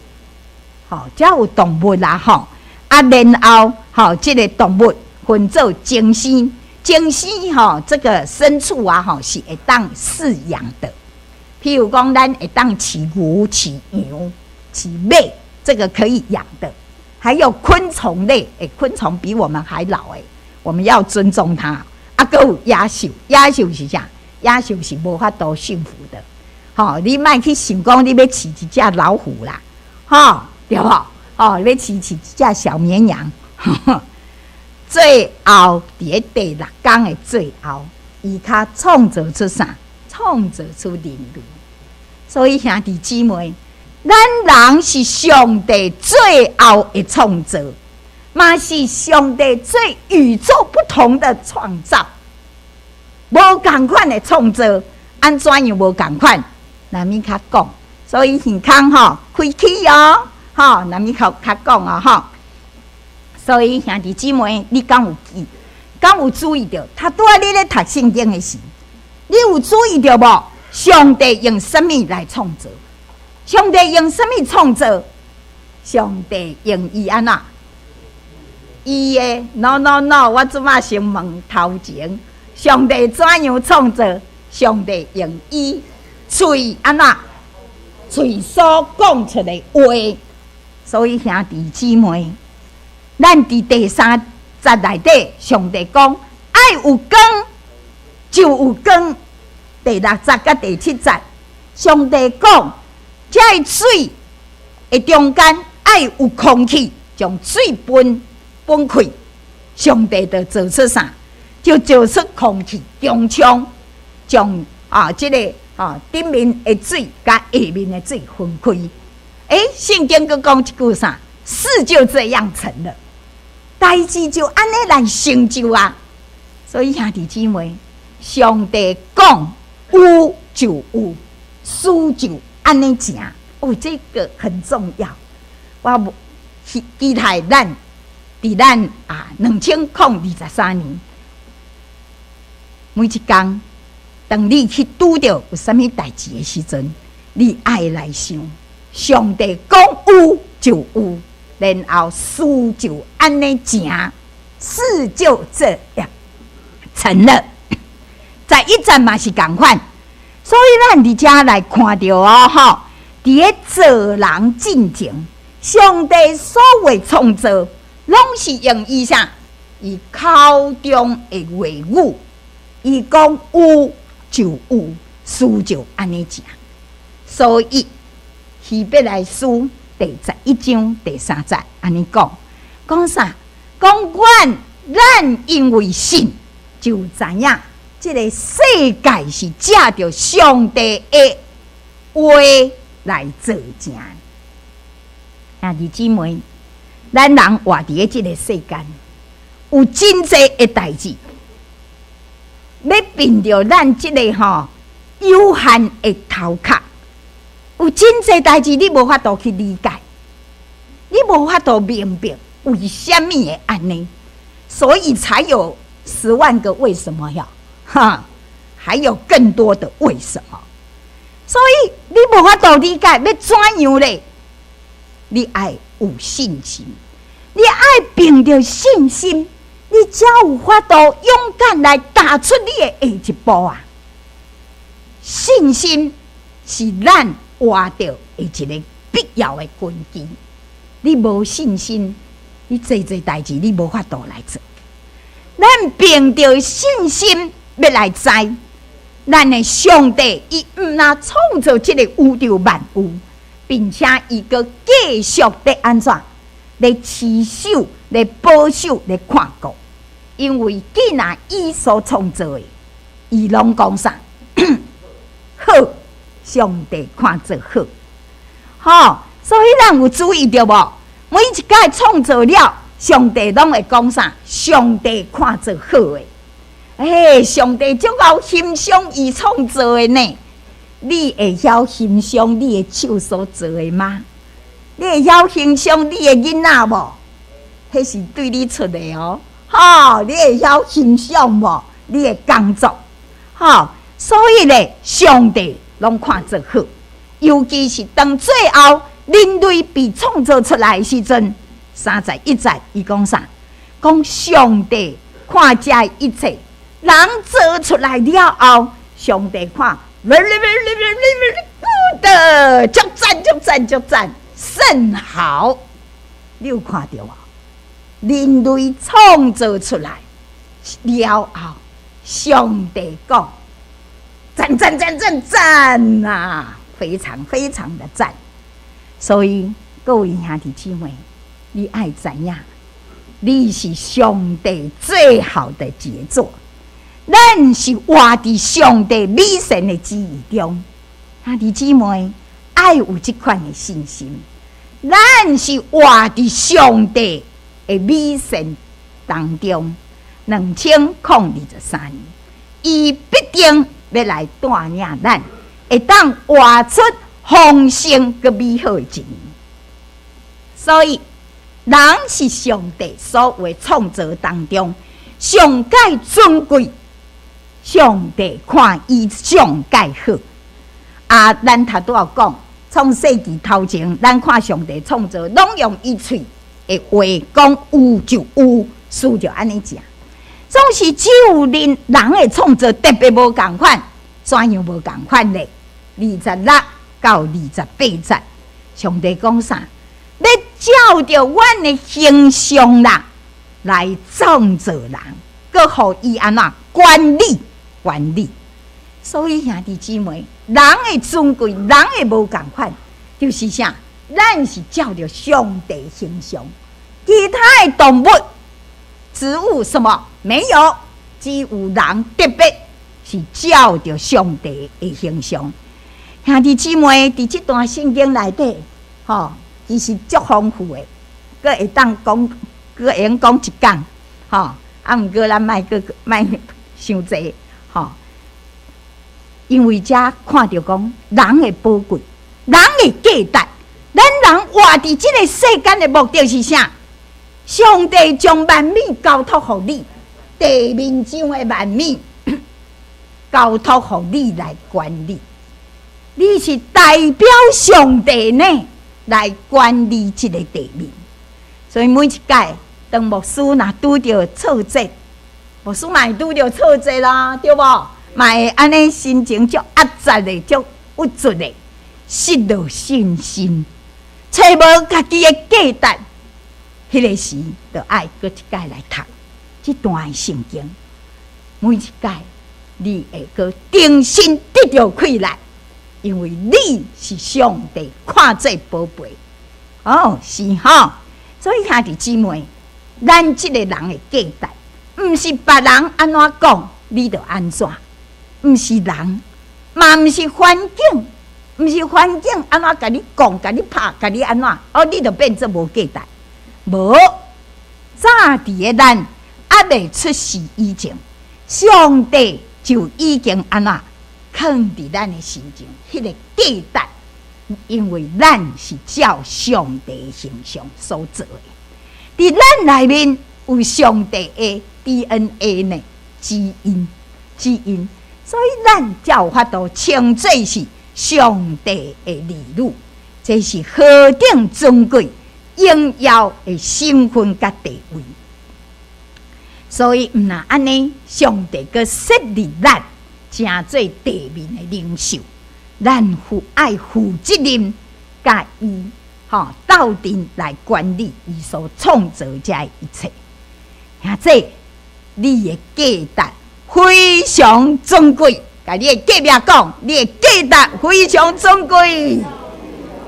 Speaker 2: 吼，才有動物啦，吼。啊，然後吼，這个動物分做精生，精生吼，這个牲畜啊，吼是會當飼養的。譬如講，咱會當飼牛、飼羊、飼馬，這個可以養的。還有昆蟲類，欸，昆蟲比我們還老欸，我們要尊重它。啊，閣有野獸，野獸是啥？野獸是無法度馴服的。吼，你莫去想講你欲飼一隻老虎啦，吼，對無？哦，你欲飼飼一隻小綿羊。最後，佇咧第六工的最後，伊較創造出啥？創造出人類。所以兄弟姊妹，咱人是上帝最後的創造，嘛是上帝最與眾不同的創造。無仝款的創造，按怎樣無仝款？來咪較講，所以耳空吼開啟哦，吼來咪較較講啊吼。所以兄弟姊妹，你敢有記？敢有注意著？頭拄仔你咧讀聖經的時，你有注意著無？上帝用啥物來創造？上帝用啥物創造？上帝用伊按怎？伊的 no no no，我這擺先問頭前，上帝怎樣創造？上帝用伊喙按怎？喙所講出的話。所以兄弟姊妹，咱佇第三節內底，上帝講愛有光，就有光。第六節佮第七節，上帝講，這个水的中間愛有空氣，將水分分開。上帝就造出啥？就造出空氣中窗，將啊這个啊頂面的水佮下面的水分開。欸，聖經閣講一句啥？事就這樣成了，代誌就按呢來成就啊！所以兄弟姊妹，上帝講有就有，事就按呢成。哦，這個很重要。我無期待咱佇咱啊2023年，每一工，當你去拄著有啥物代誌的時陣，你愛來想，上帝講有就有，然後事就按呢成，事就這樣成了。十一節嘛是仝款，所以咱佇遮來看著哦，吼，佇咧造人進前，上帝所有創造，攏是用伊啥？伊口中的話語，伊講有就有，事就按呢成。所以希伯來書第11章第3節按呢講，講啥？講阮咱因為信，就知影這个世界是藉著上帝的話來造成。兄弟姊妹，咱人活佇咧這个世間，有真濟的代誌，欲憑著咱這个吼有限的頭殼，有真濟代誌你無法度去理解，你無法度明白為啥物會按呢，所以才有10萬個為什麼呀，哈，還有更多的為什麼，所以你無法度理解，欲怎樣咧？你愛有信心，你愛憑著信心，你才有法度勇敢來踏出你的下一步啊！信心是咱活著的一个必要的根基。你無信心，你濟濟代誌你無法度來做。咱憑著信心欲來知，咱的上帝伊毋但創造這個宇宙萬有，並且伊閣繼續咧按怎咧持守、咧保守、咧看顧。因為既然伊所創造的，伊攏講啥？好，上帝看做好，吼，所以咱有注意著無？每一擺創造了，上帝攏會講啥？上帝看做好的。欸，上帝足𠢕欣賞伊創造的呢。你會曉欣賞你的手所做的嗎？你會曉欣賞你的囡仔無？彼是對你出的哦，吼！你會曉欣賞無？你的工作，吼！所以咧，上帝攏看做好，尤其是當最後人類被創造出來的時陣，31節，伊講啥？講上帝看這一切，人做出來了後，上帝看，very very very very good，足讚足讚足讚，甚好。你有看著無？人類創造出來了後，上帝講，讚讚讚讚讚啊！非常非常的讚。所以各位兄弟姊妹，你愛知影，你是上帝最好的傑作。咱是活佇上帝美善的旨意中，兄弟姊妹愛有這款的信心。咱是活佇上帝的美善當中，2023年，伊必定欲來帶領咱，會當活出豐盛閣美好的一年。所以，人是上帝所有創造當中上蓋尊貴，上帝看伊上蓋好。啊，咱頭拄仔講，創世紀頭前，咱看上帝創造，攏用伊喙的話講有就有，事就按呢成。總是只有恁人的創造特別無仝款，怎樣無仝款咧？26到28節，上帝講啥？欲照著阮的形象啦，來創造人，閣予伊按怎管理管理。所以兄弟姊妹，人的尊貴，人的無仝款，就是啥？咱是照著上帝形象，其他的動物、植物什麼沒有，只有人特別是照著上帝的形象。兄弟姊妹，佇這段聖經內底，吼，其實足豐富的，閣會當講，閣會用講一工，吼。啊，毋過咱莫閣莫傷濟，吼。因為遮看著講人的寶貴，人的價值，咱人活佇這个世間的目的是啥？上帝將萬物交託予你，地面上的萬物交託予你來管理。你是代表上帝呢，來管理這个地面。所以每一擺，當牧師若拄著挫折，牧師嘛會拄著挫折啦，對無？嘛會按呢心情足壓抑的，足鬱卒的，失落信心，揣無家己的價值。彼个時，就愛閣一擺來讀這段聖經。每一擺，你會閣重新得著氣力，因為你是上帝看做寶貝。哦，是吼。所以兄弟姊妹，咱這個人的價值，毋是別人按怎講，你就按怎。毋是人，嘛毋是環境，毋是環境按怎共你講、共你拍、共你按怎，哦，你就變做無價值。無，早佇咧咱猶未出世以前，上帝就已經按怎囥佇咱的身上，彼个價值，因為咱是照上帝形象所造的，佇咱內面有上帝的 DNA 呢，基因，基因，所以咱才有法度稱做是上帝的兒女，這是何等尊貴榮耀的身份佮地位。所以毋若按呢，上帝閣設立咱，成做地面的領袖，咱負愛負責任，佮伊吼鬥陣來管理伊所創造這一切。兄弟，你的價值非常尊貴，共你的隔壁講，你的價值非常尊貴。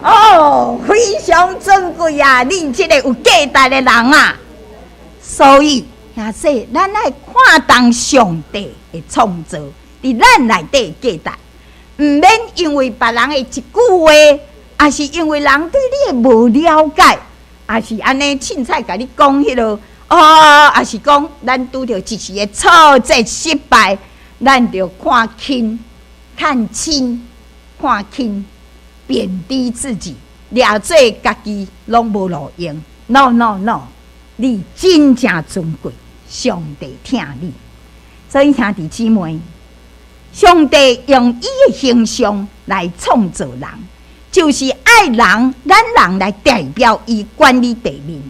Speaker 2: 哦，非常尊貴啊！你這個有價值的人啊，所以兄弟，咱愛看重上帝的創造，佇咱內底價值，毋免因為別人的一句話，抑是因為人對你的無了解，抑是按呢凊彩共你講彼落，哦，抑是講咱拄著一時的挫折失敗，咱就看輕、看輕、看輕。貶低自己，掠做家己攏無路用。No no no，你真正尊貴，上帝疼你。所以兄弟姊妹，上帝用伊的形象來創造人，就是愛人，咱人來代表伊管理地面，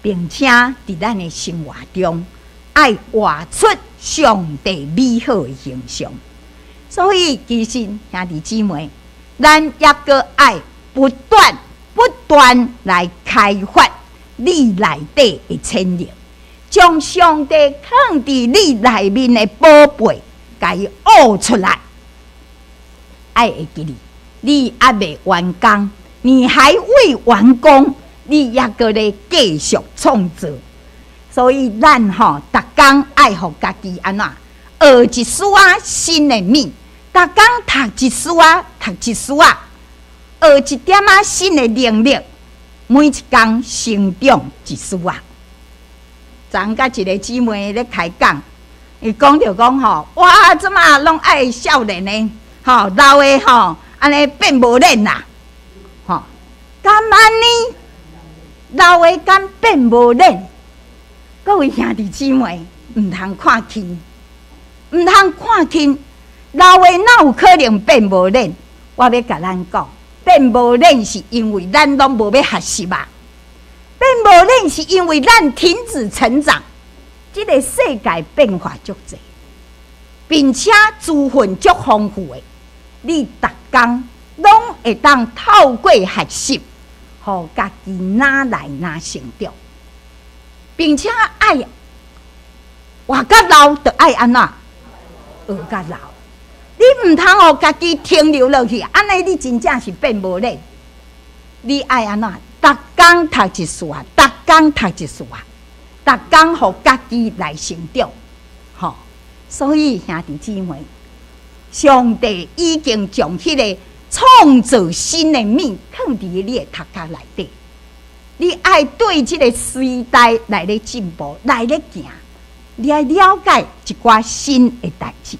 Speaker 2: 並且佇咱的生活中，愛活出上帝美好的形象。所以其實兄弟姊妹，咱抑閣愛不斷不斷來開發你內底的潛能，將上帝藏佇你內面的寶貝，共伊挖出來。愛會記得，你猶未完工，你還未完工，你抑閣咧繼續創造。所以咱吼，逐工愛予家己按怎學一絲仔新的物。逐工讀一絲仔，讀一絲仔，學一點仔新的能力，每一工成長一絲仔。昨昏佮一个姊妹咧開講，伊講著講吼，哇，這馬攏愛少年的，吼老的吼，按呢變無練啦，吼，敢按呢？老的敢變無練？各位兄弟姊妹，毋通看輕，毋通看輕。老的哪有可能變無練？我欲共咱講，變無練是因為咱攏無欲學習啊。變無練是因為咱停止成長。這个世界變化足濟，並且資訊足豐富的，你逐工攏會當透過學習，予家己愈來愈成長，並且愛活較老，就愛按怎學較老。你毋通予家己停留落去，按呢你真正是變無練。你愛按怎？逐工讀一絲仔，逐工讀一絲仔，逐工予家己來成長，吼。所以兄弟姊妹，上帝已經將彼个創造新的物，囥佇你的頭殼內底。你愛對這個時代來咧進步，來咧行，你愛了解一寡新的代誌。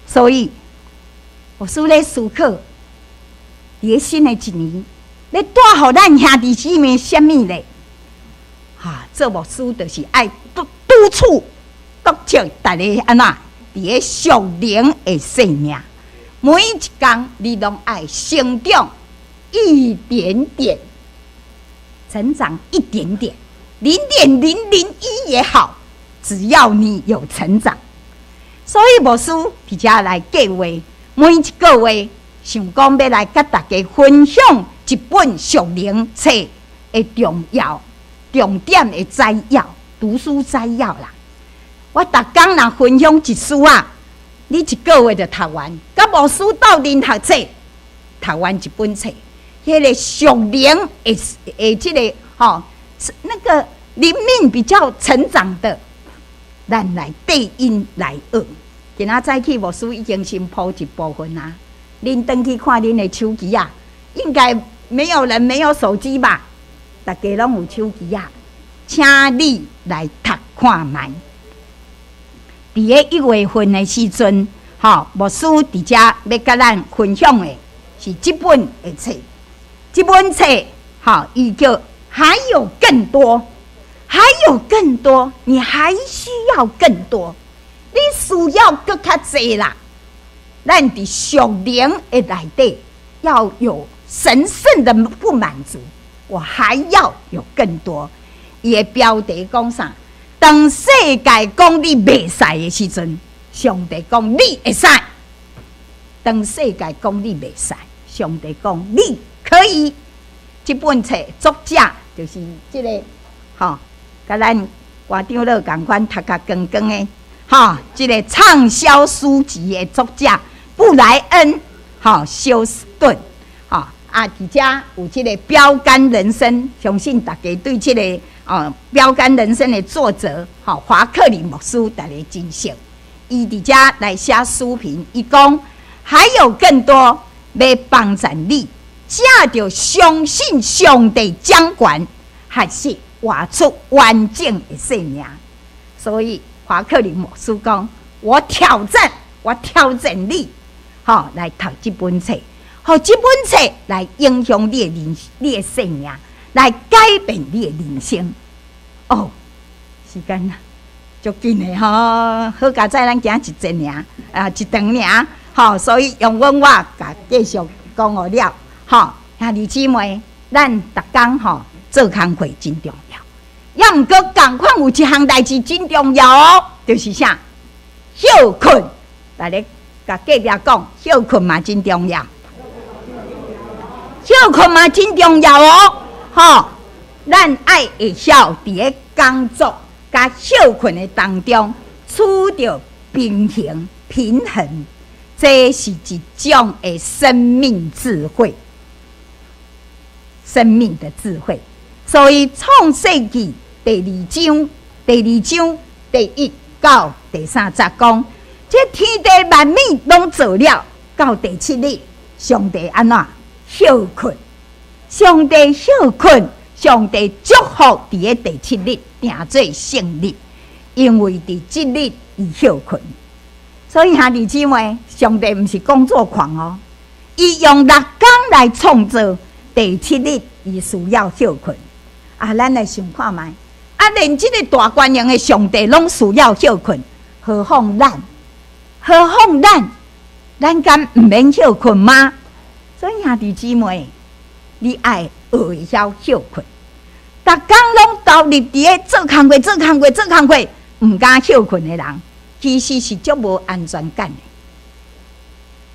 Speaker 2: 所以，牧師咧思考，佇咧新的一年，欲帶予咱兄弟姊妹啥物咧？哈，做牧師就是愛督促督促大家按怎佇咧屬靈的生命，每一工你攏愛成長一點點，成長一點點，0.001也好，只要你有成長。所以牧師佇遮來計劃，每一個月想講欲來佮大家分享一本屬靈冊的重要重點的摘要，讀書摘要啦。我逐工若分享一書仔，你一個月就讀完。佮牧師鬥陣讀冊，讀完一本冊，彼個屬靈的這個吼，那個靈命比較成長的，咱來對𪜶來學。今仔早起牧師已經先鋪一部分啊，恁轉去看恁的手機啊，應該沒有人沒有手機吧？大家攏有手機啊，請你來讀看覓。佇咧1月份的時陣，吼，牧師佇遮欲佮咱分享的是這本的冊，這本冊，吼，伊叫還有更多，還有更多，你還需要更多，你需要閣較濟啦。咱佇屬靈的內底要有神聖的不滿足，我還要有更多。伊的標題講啥？當世界講你袂使的時陣，上帝講你會使。當世界講你袂使，上帝講你可以。這本冊作者就是這個，吼，佮咱郭長老仝款讀較光光的，吼，這個暢銷書籍的作者布萊恩，吼，休斯頓，吼，啊，佇遮有這個標杆人生，相信大家對這個。哦，標杆人生的作者，吼，華克里牧師，大家真熟。伊佇遮來寫書評，伊講還有更多欲幫助你，藉著相信上帝掌權，學習活出完整的生命。所以華克里牧師講，我挑戰，我挑戰你，吼，來讀這本冊，予這本冊來影響你的人，你的生命，來改變你的人生。哦，時間啊，足緊的吼，好佳哉，咱行一節爾，啊，一段爾，吼，所以容許我共繼續講予了，吼，兄弟姊妹，咱逐工吼做工課真重要，猶毋過仝款有一項代誌真重要哦，就是啥？歇睏，來咧，共隔壁講，歇睏嘛真重要，歇睏嘛真重要哦，吼。咱愛會曉佇咧工作佮歇睏的當中取著平衡，平衡，這是一種的生命智慧，生命的智慧。所以創世紀第二章，第二章第一到第三節講，這天地萬物攏造了，到第七日，上帝按怎歇睏？上帝歇睏。上帝祝福佇咧第七日定做聖日，因為佇這日伊歇睏。所以兄弟姊妹，上帝毋是工作狂哦，伊用六工來創造，第七日伊需要歇睏。啊，咱來想看覓，啊，連這個大權能的上帝攏需要歇睏，何況咱？何況咱？咱敢毋免歇睏嗎？所以兄弟姊妹，你愛學會曉歇睏，逐工攏投入佇咧做工課、做工課、做工課，毋敢歇睏的人，其實是足無安全感的，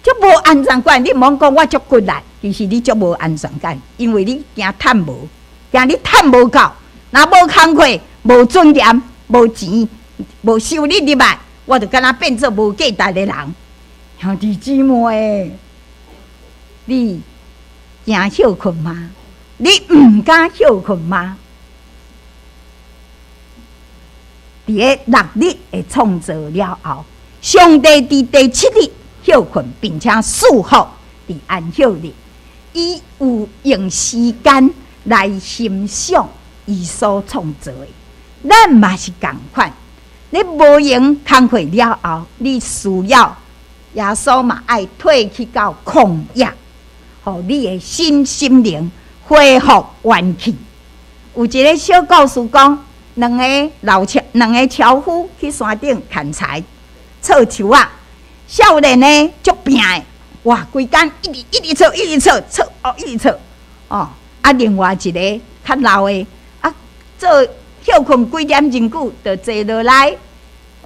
Speaker 2: 足無安全感。你毋通講我足骨力，其實你足無安全感，因為你驚趁無，驚你趁無夠，若無工課、無尊嚴、無錢、無收入入來，我就敢若變做無價值的人。兄弟姊妹，你驚歇睏嗎？你毋敢歇睏嗎？佇咧六日的創造了後，上帝佇第七日歇睏，並且賜福。佇安息日，伊有用時間來欣賞伊所創造的。咱嘛是仝款，你無閒工課了後，你需要耶穌嘛愛退去到曠野，予你的身心靈恢復元氣。有一个小故事講，兩个老樵，兩个樵夫去山頂砍柴、銼樹仔。少年的足拚的，哇！規工一直一直銼，一直銼，銼哦，一直銼哦。啊，另外一个較老的，啊，做歇睏幾點鐘久，就坐落來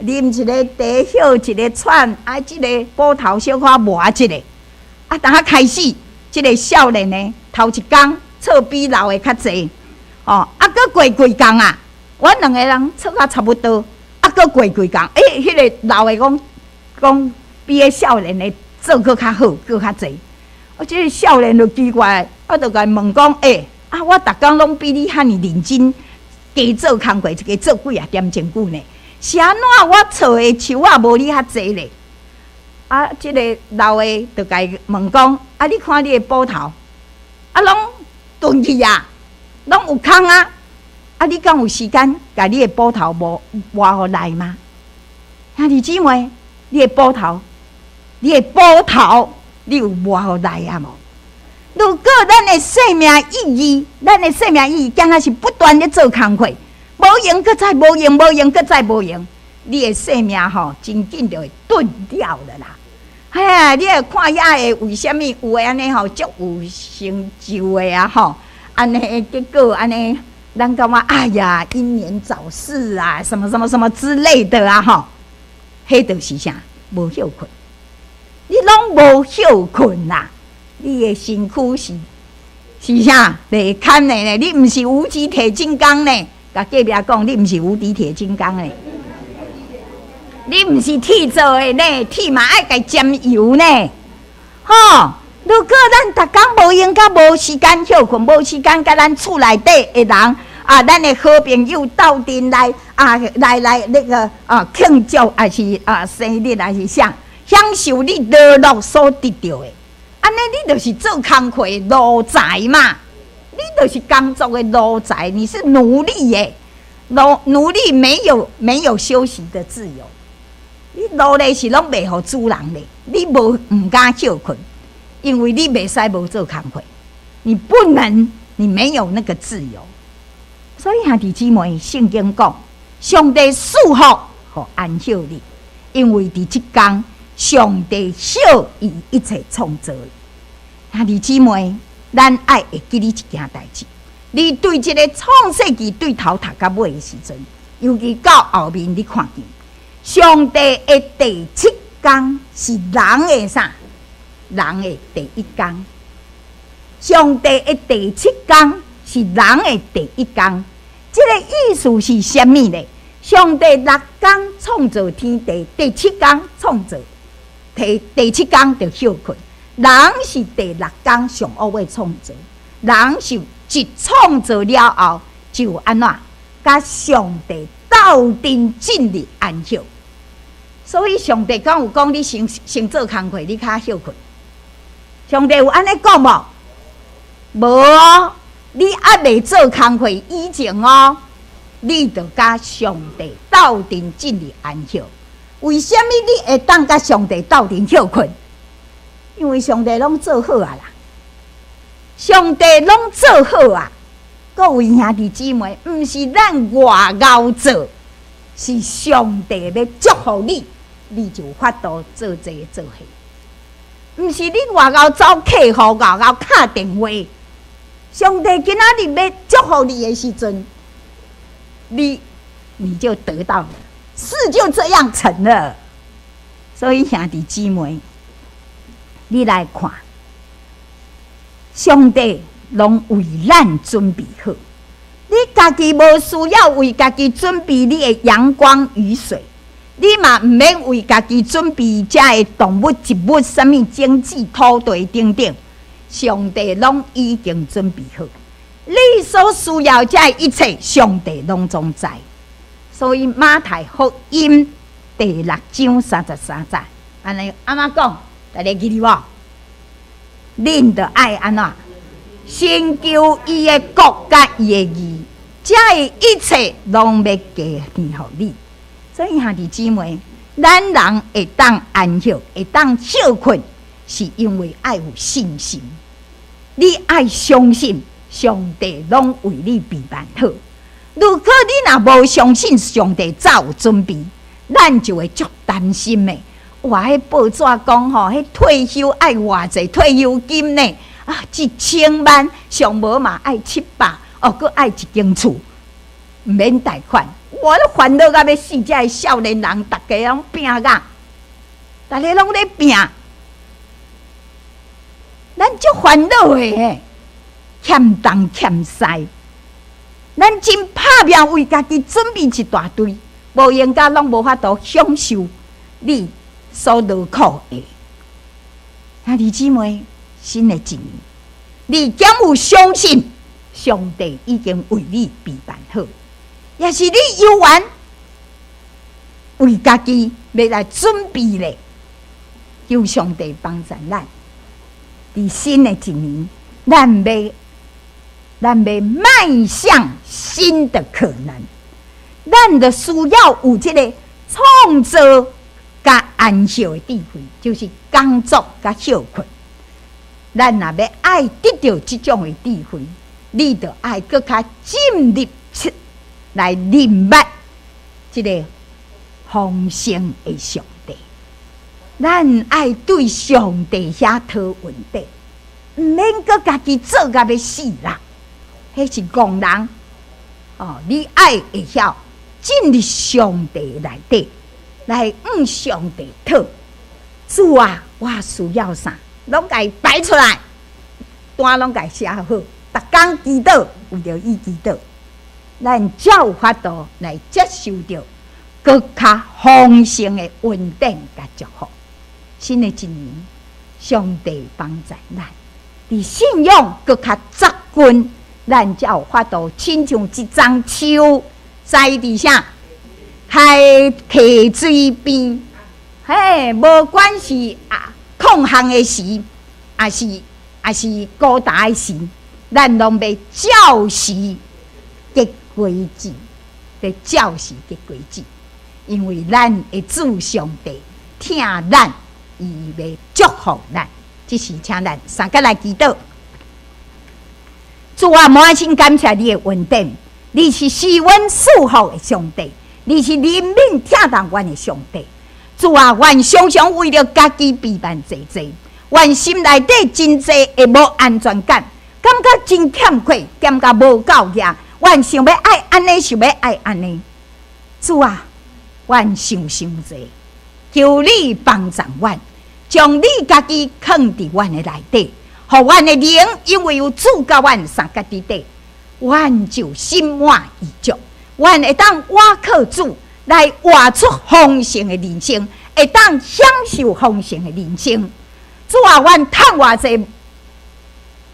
Speaker 2: 啉一个茶，歇一个喘，啊，這个斧頭小可磨一下。啊，當開始，這个少年的頭一工銼比老的較濟，哦，啊，閣過幾工啊，阮兩个人銼甲差不多，啊，閣過幾工，欸，彼个老的講講比彼少年的做閣較好，閣較濟。啊，這个少年就奇怪，啊，就共伊問講，欸，啊，我逐工攏比你遐爾認真，加做工課，一个做幾仔點鐘久呢？是按怎我銼的樹仔無你較濟咧？啊，這个老的就共伊問講，啊，你看你的斧頭，啊，攏鈍去啊，攏有空啊！啊，你敢有時間共你的斧頭磨磨予利嗎？兄弟姊妹，你的斧頭，你的斧頭，你有磨予利啊無？如果咱的生命意義，咱的生命意義，敢若是不斷咧做工課，無閒閣再無閒，無閒閣再無閒，你的生命吼，真緊就會鈍掉了啦。哎呀，你會看遐个為啥物有的按呢吼，足有成就的啊吼，按呢結果按呢，咱感覺哎呀，英年早逝啊，什麼什麼什麼之類的啊吼，彼就是啥？無歇睏，你攏無歇睏啦，你的身軀是是啥？袂堪的呢？你毋是無敵鐵金剛呢？共隔壁講，你毋是無敵鐵金剛呢？你毋是鐵做的呢？鐵嘛愛共沾油呢？吼！如果咱逐工無閒佮無時間歇睏，無時間佮咱厝內底的人啊，咱的好朋友鬥陣來啊，來來那個啊慶祝，抑是啊生日，抑是啥，享受你勞碌所得著的，按呢你就是做工課的奴才嘛，你就是工作的奴才，你是奴隸耶，奴隸沒有休息的自由，你奴隸是攏賣予主人的，你無毋敢歇睏。因為你袂使無做工課，你不能，你沒有那個自由。所以兄弟姊妹，聖經講，上帝賜福予安息日，因為佇這工，上帝歇伊一切創造。兄弟姊妹，咱愛會記得一件代誌，你對這个創世記對頭讀到尾的時陣，尤其到後面，你看見上帝的第七工是人的啥？人的第一工，上帝的第七工是人的第一工，這个意思是啥物呢？上帝六工創造天地，第七工創造，第第七工就歇睏。人是第六工上後尾創造，人是一創造了後就按怎？佮上帝鬥陣進入安息。所以上帝敢有講你先先做工課，你較歇睏？上帝有按呢講無？無哦，你猶未做工課以前哦，你就佮上帝鬥陣進入安息。為啥物你會當佮上帝鬥陣歇睏？因為上帝攏做好啊啦，上帝攏做好啊！各位兄弟姊妹，毋是咱外𠢕做，是上帝欲祝福你，你就有法度做這个做彼个。毋是你外𠢕走客戶，外𠢕敲電話。上帝今仔日欲祝福你的時陣，你就得到了，事就這樣成了。所以兄弟姊妹，你來看，上帝攏為咱準備好，你家己無需要為家己準備你的陽光雨水。你嘛毋免為家己準備遮个動物、植物、啥物種子、土地等等，上帝攏已經準備好。你所需要遮一切，上帝攏總知。所以馬太福音第六章三十三節，按呢按怎講？大家記得無？恁著愛按怎？先求伊的國佮伊的義，這一切攏欲加添予你。所以兄弟姊妹，咱人會當安息，會當歇睏，是因為愛有信心。你愛相信上帝攏為你備辦好。如果你若無相信上帝早有準備，咱就會足擔心的。哇！彼報紙講吼，彼退休愛偌濟退休金呢？啊，1000萬上無嘛愛700，哦，閣愛一間厝，毋免貸款。我咧煩惱甲欲死，遮个少年人，逐家攏拚甲，逐家攏咧拚，咱足煩惱的嘿，欠東欠西，咱真拍拚為家己準備一大堆，無閒甲攏無法度享受你所勞苦的。兄弟姊妹，新的一年，你敢有相信上帝已經為你備辦好？抑是你猶原為家己欲來準備咧？求上帝幫助咱，佇新的一年，咱欲邁向新的可能，咱就需要有這个創造佮安息的智慧，就是工作佮歇睏。咱若欲愛得著這種的智慧，你就愛閣較進入來認捌這个豐盛的上帝。咱愛對上帝遐討恩典，毋免閣家己做甲欲死啦。彼是戇人哦！你愛會曉進入上帝內底，來向上帝討。主啊，我需要啥，攏共伊擺出來，單攏共伊寫好，逐工祈禱，為著伊祈禱，咱才有法度來接受著閣較豐盛的恩典佮祝福。新的一年，上帝幫助咱，佇信仰閣較扎根，咱才有法度親像一欉樹栽佇啥？喺溪水邊，嘿，無管是啊曠旱的時，抑是高大的時，咱攏欲照時結果子，欲照時結果子，因為咱的主上帝疼咱，伊欲祝福咱。這時請咱三佮來祈禱。主啊，滿心感謝你的恩典，你是賜阮賜福的上帝，你是憐憫疼痛阮的上帝。主啊，阮常常為著家己備辦濟濟，阮心內底真濟的無安全感，感覺真欠缺，感覺無夠額。阮想欲愛按呢，想欲愛按呢。主啊，阮想傷濟，求你幫助阮，將你家己囥佇阮的內底，予阮的靈因為有主佮阮相佮佇底，阮就心滿意足。阮會當倚靠主來活出豐盛的人生，會當享受豐盛的人生。主啊，阮趁偌濟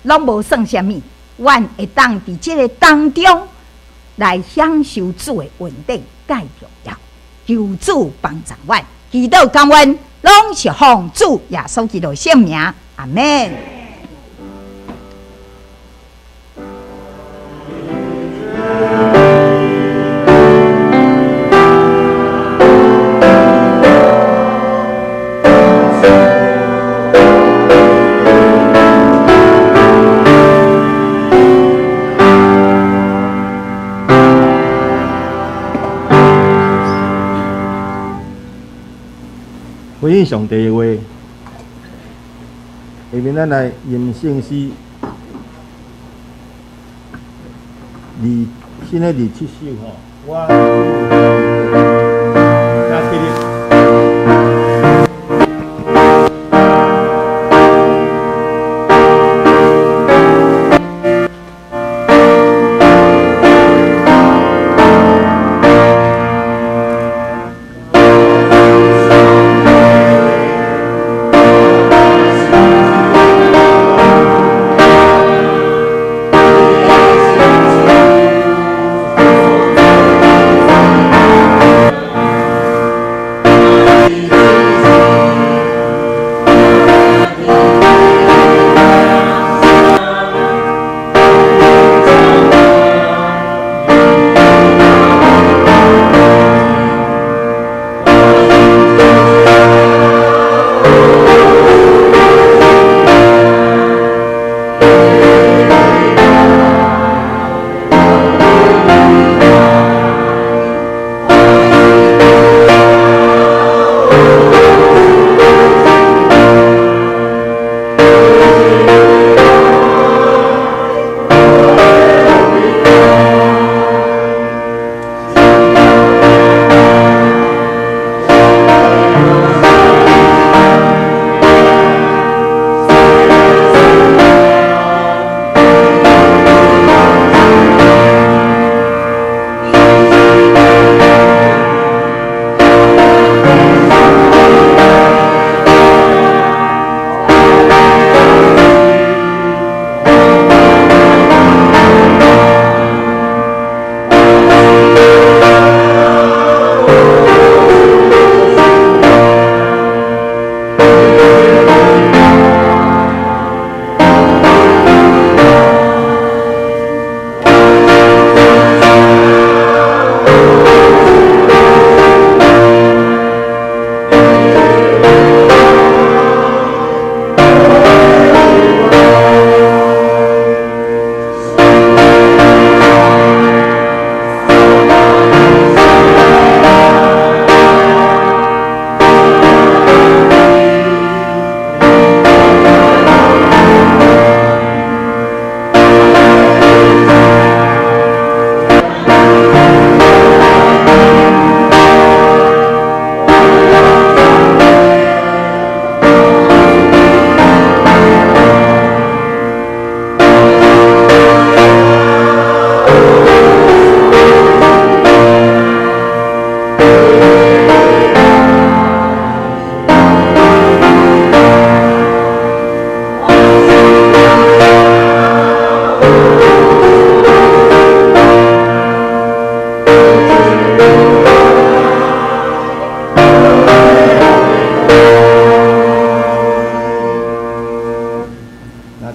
Speaker 2: 攏無算啥物，阮會當佇這个當中來享受主的恩典，蓋重要。求主幫助阮，祈禱感恩，攏是奉主耶穌基督聖名，阿們。
Speaker 1: 回應上帝的話，下面咱來吟聖詩二新的27首吼，我請起立。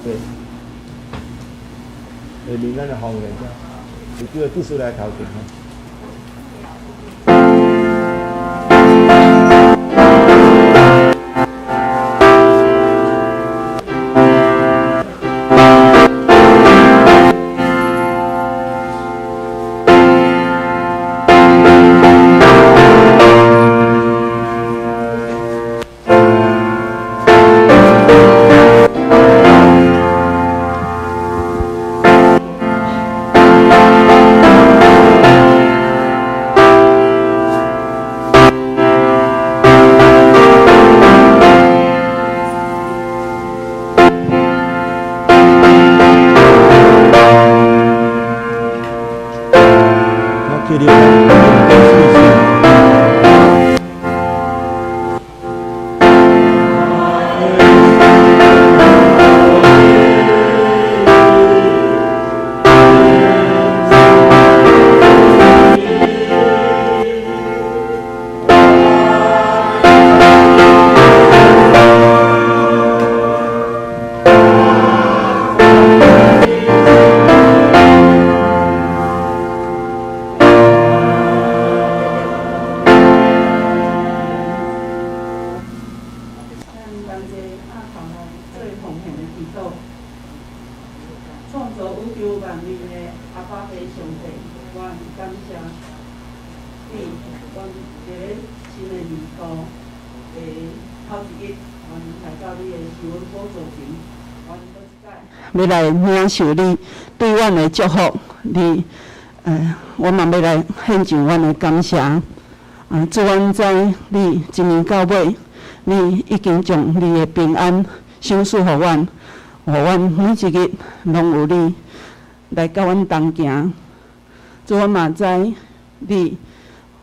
Speaker 1: 坐。下面咱來奉獻者，有叫執事來頭前吼。
Speaker 3: 欲來領受你對阮的祝福，你，我嘛欲來獻上阮的感謝。啊，主，阮知你一年到尾，你已經將你的平安賞賜予阮，予阮每一日攏有你來佮阮同行。主，阮嘛知你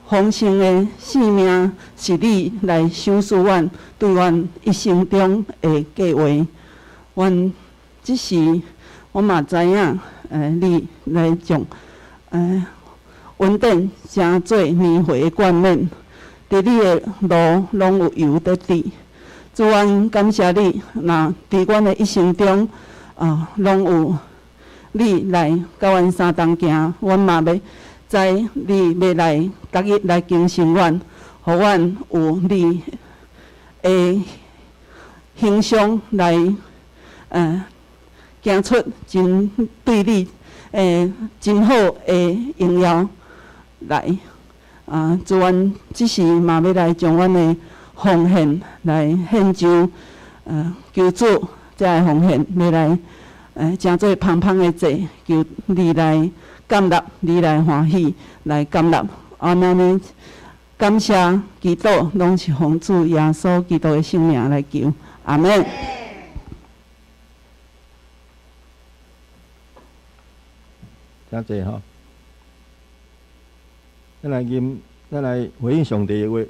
Speaker 3: 豐盛的生命是你來賞賜阮，對阮一生中的計劃。阮這時，我嘛知影，你來將，恩典成做年歲的冠冕，佇你的路攏有油佇滴。主，阮感謝你，若佇阮的一生中，啊，攏有你來佮阮相同行，阮嘛欲知你欲來逐日來更新阮，予阮有你的形象來，行出真對你真好的榮耀來。啊，主，阮這時嘛欲來將阮的奉獻來獻上，求主這个奉獻欲來，成做芳芳的祭，求你來感納，你來歡喜，來感納。啊，按呢感謝祈禱，攏是奉主耶穌基督的聖名來求，阿們。
Speaker 1: 請坐吼。咱來吟，咱來回應上帝的話，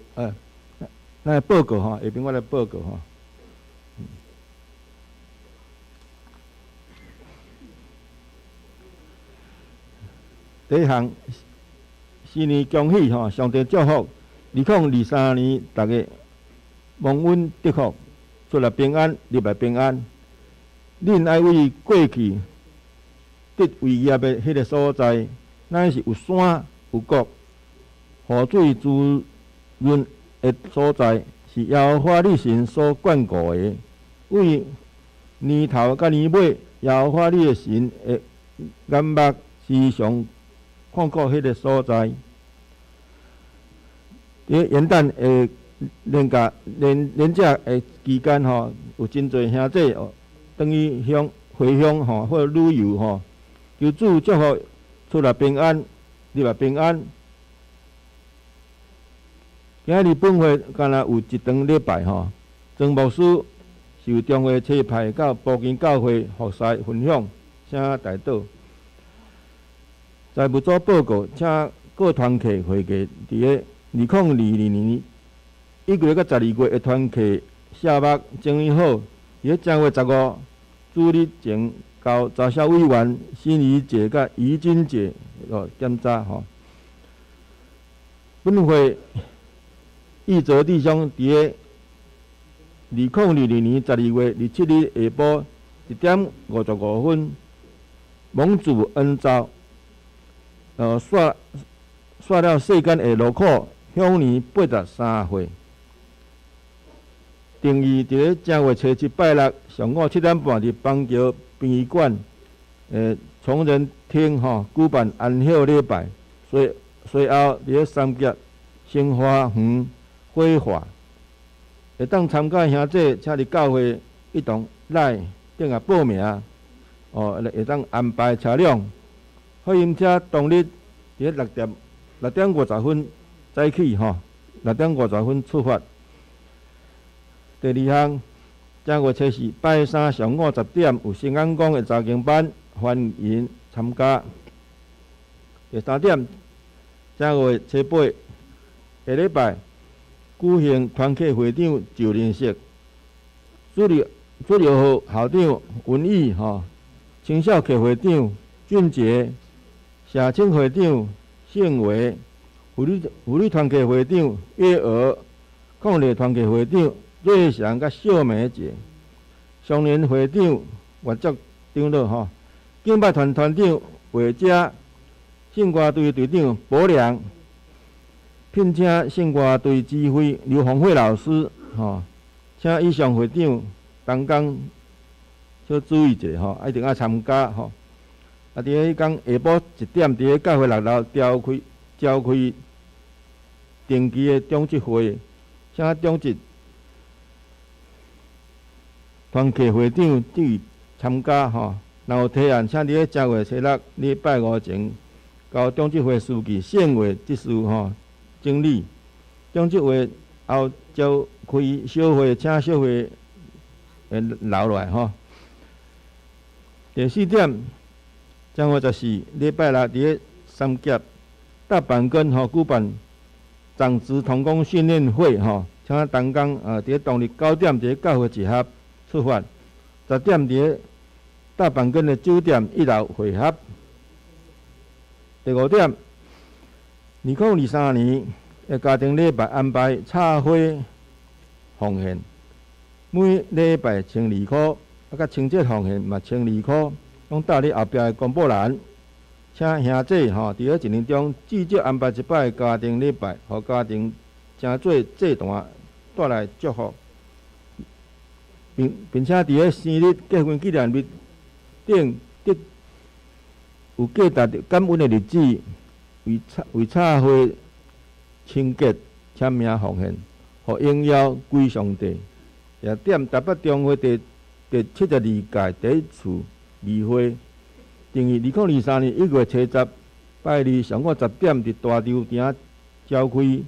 Speaker 1: 咱來報告吼，下邊我來報告吼。第一項，新年恭喜吼，上帝祝福，2023年逐家蒙恩得福，出來平安，入來平安。恁愛為過去得為業的彼个所在，乃是有山有谷，雨水滋潤的所在，是耶和華你神所眷顧的。為年頭佮年尾，耶和華你的神的眼目時常看顧彼个所在。佇元旦的連假連連假的期間吼，有真濟兄弟哦，轉去鄉回鄉吼，或旅遊吼，求主祝福出來平安，入來平安。今仔日本會敢若有一場禮拜吼，曾牧師受中會差派到埔基教會服侍分享，請代禱。財務組報告，請各團契會計佇咧2022年1月佮12月的團契謝目整理好，佇咧正月15主日前交查銷委員心儀姐佮怡君姐哦檢查吼。本會義澤弟兄佇咧2022年12月27日下晡， 1點55分，蒙主恩召，煞了世間的勞苦，享年83歲。定義佇咧正月初七拜六上午7點半，佇邦橋殯儀館，崇仁廳吼舉辦安息禮拜，隨後佇咧三峽新花園火化。會當參加兄弟，請佇教會一同 LINE 頂下報名，哦，會當安排車輛。貨運車當日佇咧6點50分早起吼，六點五十分出發。第二項，正月初四拜三上午10點有聖眼光的查經班，歡迎參加。第三點，正月初八下禮拜舉行團契會長就任式，主任號校長文宇吼，青少協會長俊傑，社青會長盛維，婦女團契會長月娥，抗日團契會長瑞祥佮秀梅姐，少年會長岳竹長老吼，敬拜團團長魏佳，聖歌隊隊長柏良，聘請聖歌隊指揮劉宏慧老師吼，請以上會長同工小注意者吼，一定愛參加吼。啊，佇彼工下晡1點，佇咧教會6樓召開定期的長執會，請長執團契會長積極參加吼。若有提案，請佇咧正月初六禮拜五前，交長執會書記盛偉執事吼整理。長執會後召開小會，請小會留落來吼。第四點，正月14禮拜六，佇咧三峽大板根吼舉辦長執同工訓練會吼，請同工佇咧當日9點佇咧教會集合出發，10點佇咧大板根的酒店一樓會合。第五點，2023年的家庭禮拜安排插花奉獻，每禮拜12箍，啊，佮清潔奉獻嘛12箍，攏貼佇後壁的公布欄。請兄弟吼，佇咧一年中至少安排一擺家庭禮拜，予家庭成做祭壇，帶來祝福，並且佇咧生日、結婚紀念日等得有價值感恩的日子，為插花清潔簽名奉獻，予榮耀歸上帝。第六點，台北中會第72屆第一次例會，定於2023年1月初十拜二上午十點，佇大稻埕召開。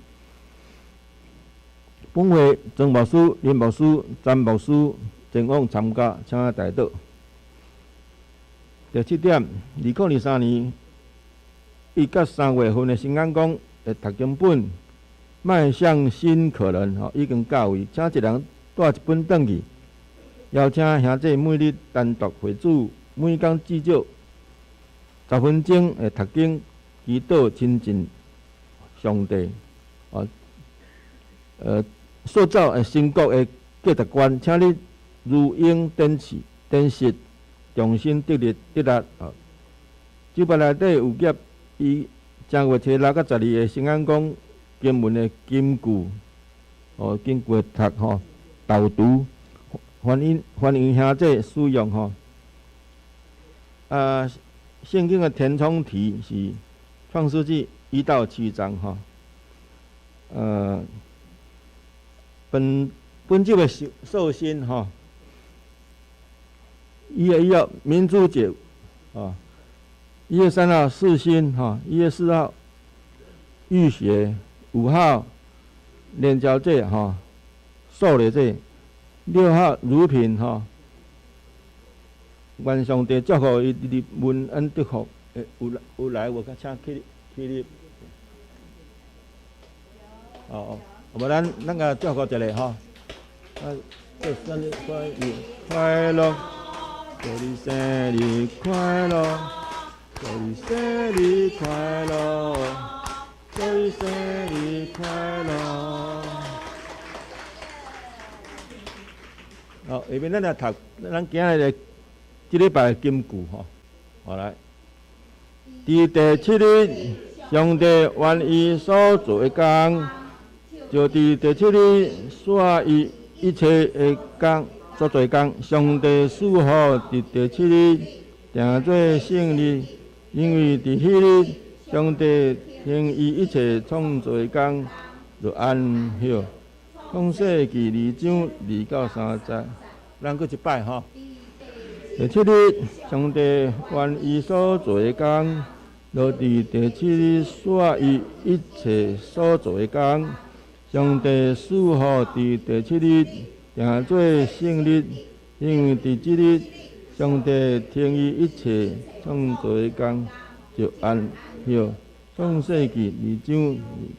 Speaker 1: 本會曾牧師、林牧師、詹牧師前往參加，請代禱。第七點，2023年1佮3月份的聖眼光的讀經本《邁向新可能》吼，已經到位，請一人帶一本轉去。邀請兄弟每日單獨會主，每工至少10分鐘的讀經、祈禱、親近上帝。哦，塑造的新國的價值觀，請你如鷹展翅，展翅，重新得力得力。哦，酒吧內底有夾伊正月初六佮12的聖眼光經文的金句，哦，金句的讀吼，導讀，歡迎兄弟使用吼。啊，聖經的填充題是創世紀1到7章吼。本週的壽星吼，1月1號民主節，啊，1月3號世新吼，1月4號浴學，5號連交節吼，狩獵節，6號乳品吼，願上帝祝福伊佇蒙恩得福，欸，有來無？請起立。哦哦，無咱共祝福一下吼。啊，祝生日快樂，祝你生日快樂，祝你生日快樂，祝你生日快樂。好，下面咱來讀，咱今日的這禮拜金句吼，好來，佇第七日，上帝完伊所做的工，就佇第七日煞伊一切的工所做的工。上帝賜福佇第七日，定做聖日，因為佇彼日，上帝停伊一切創造的工，就安歇。創世記2章2到3節，咱閣一擺吼。第七日，上帝完伊所做的工，就佇第七日煞伊一切所做的工。上帝賜福佇第七日，定做聖日，因為佇這日，上帝停伊一切創造的工，就安歇。創世記2章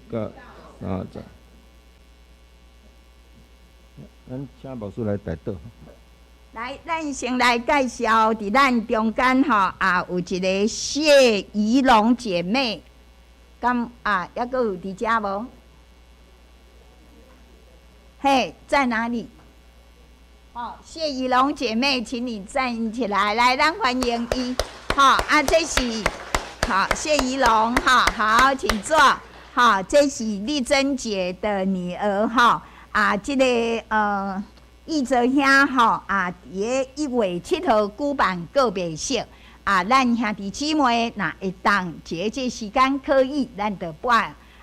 Speaker 1: 2到3節。咱請牧師來代禱。
Speaker 2: 來，咱先來介紹，佇咱中間吼啊，有一個謝怡龍姐妹，敢啊，猶閣有佇遮無？嘿，在哪裡？好，謝怡龍姐妹，請你站起來，來，咱歡迎伊。好，啊，這是好謝怡龍，哈，好，請坐。好，這是麗珍姐的女兒，哈，啊，這個義澤兄吼啊，佇咧1月7號舉辦告別式啊，咱兄弟姊妹若會當這個時間可以，咱就撥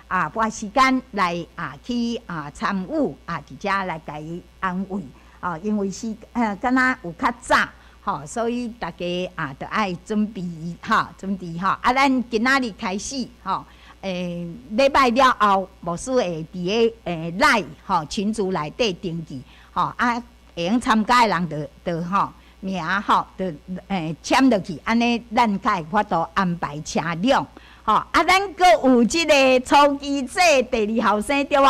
Speaker 2: 啊撥時間來啊去啊參與啊，佇遮來共伊安慰啊，因為是敢若有較早吼，所以大家啊著愛準備吼，準備吼啊，咱今仔日開始吼。禮拜了後，牧師會佇咧LINE 吼群組內底登記吼啊，會用參加的人就吼名吼，就簽落去，按呢咱才會法度安排車輛吼啊，咱閣有這個初期這第二後生對無？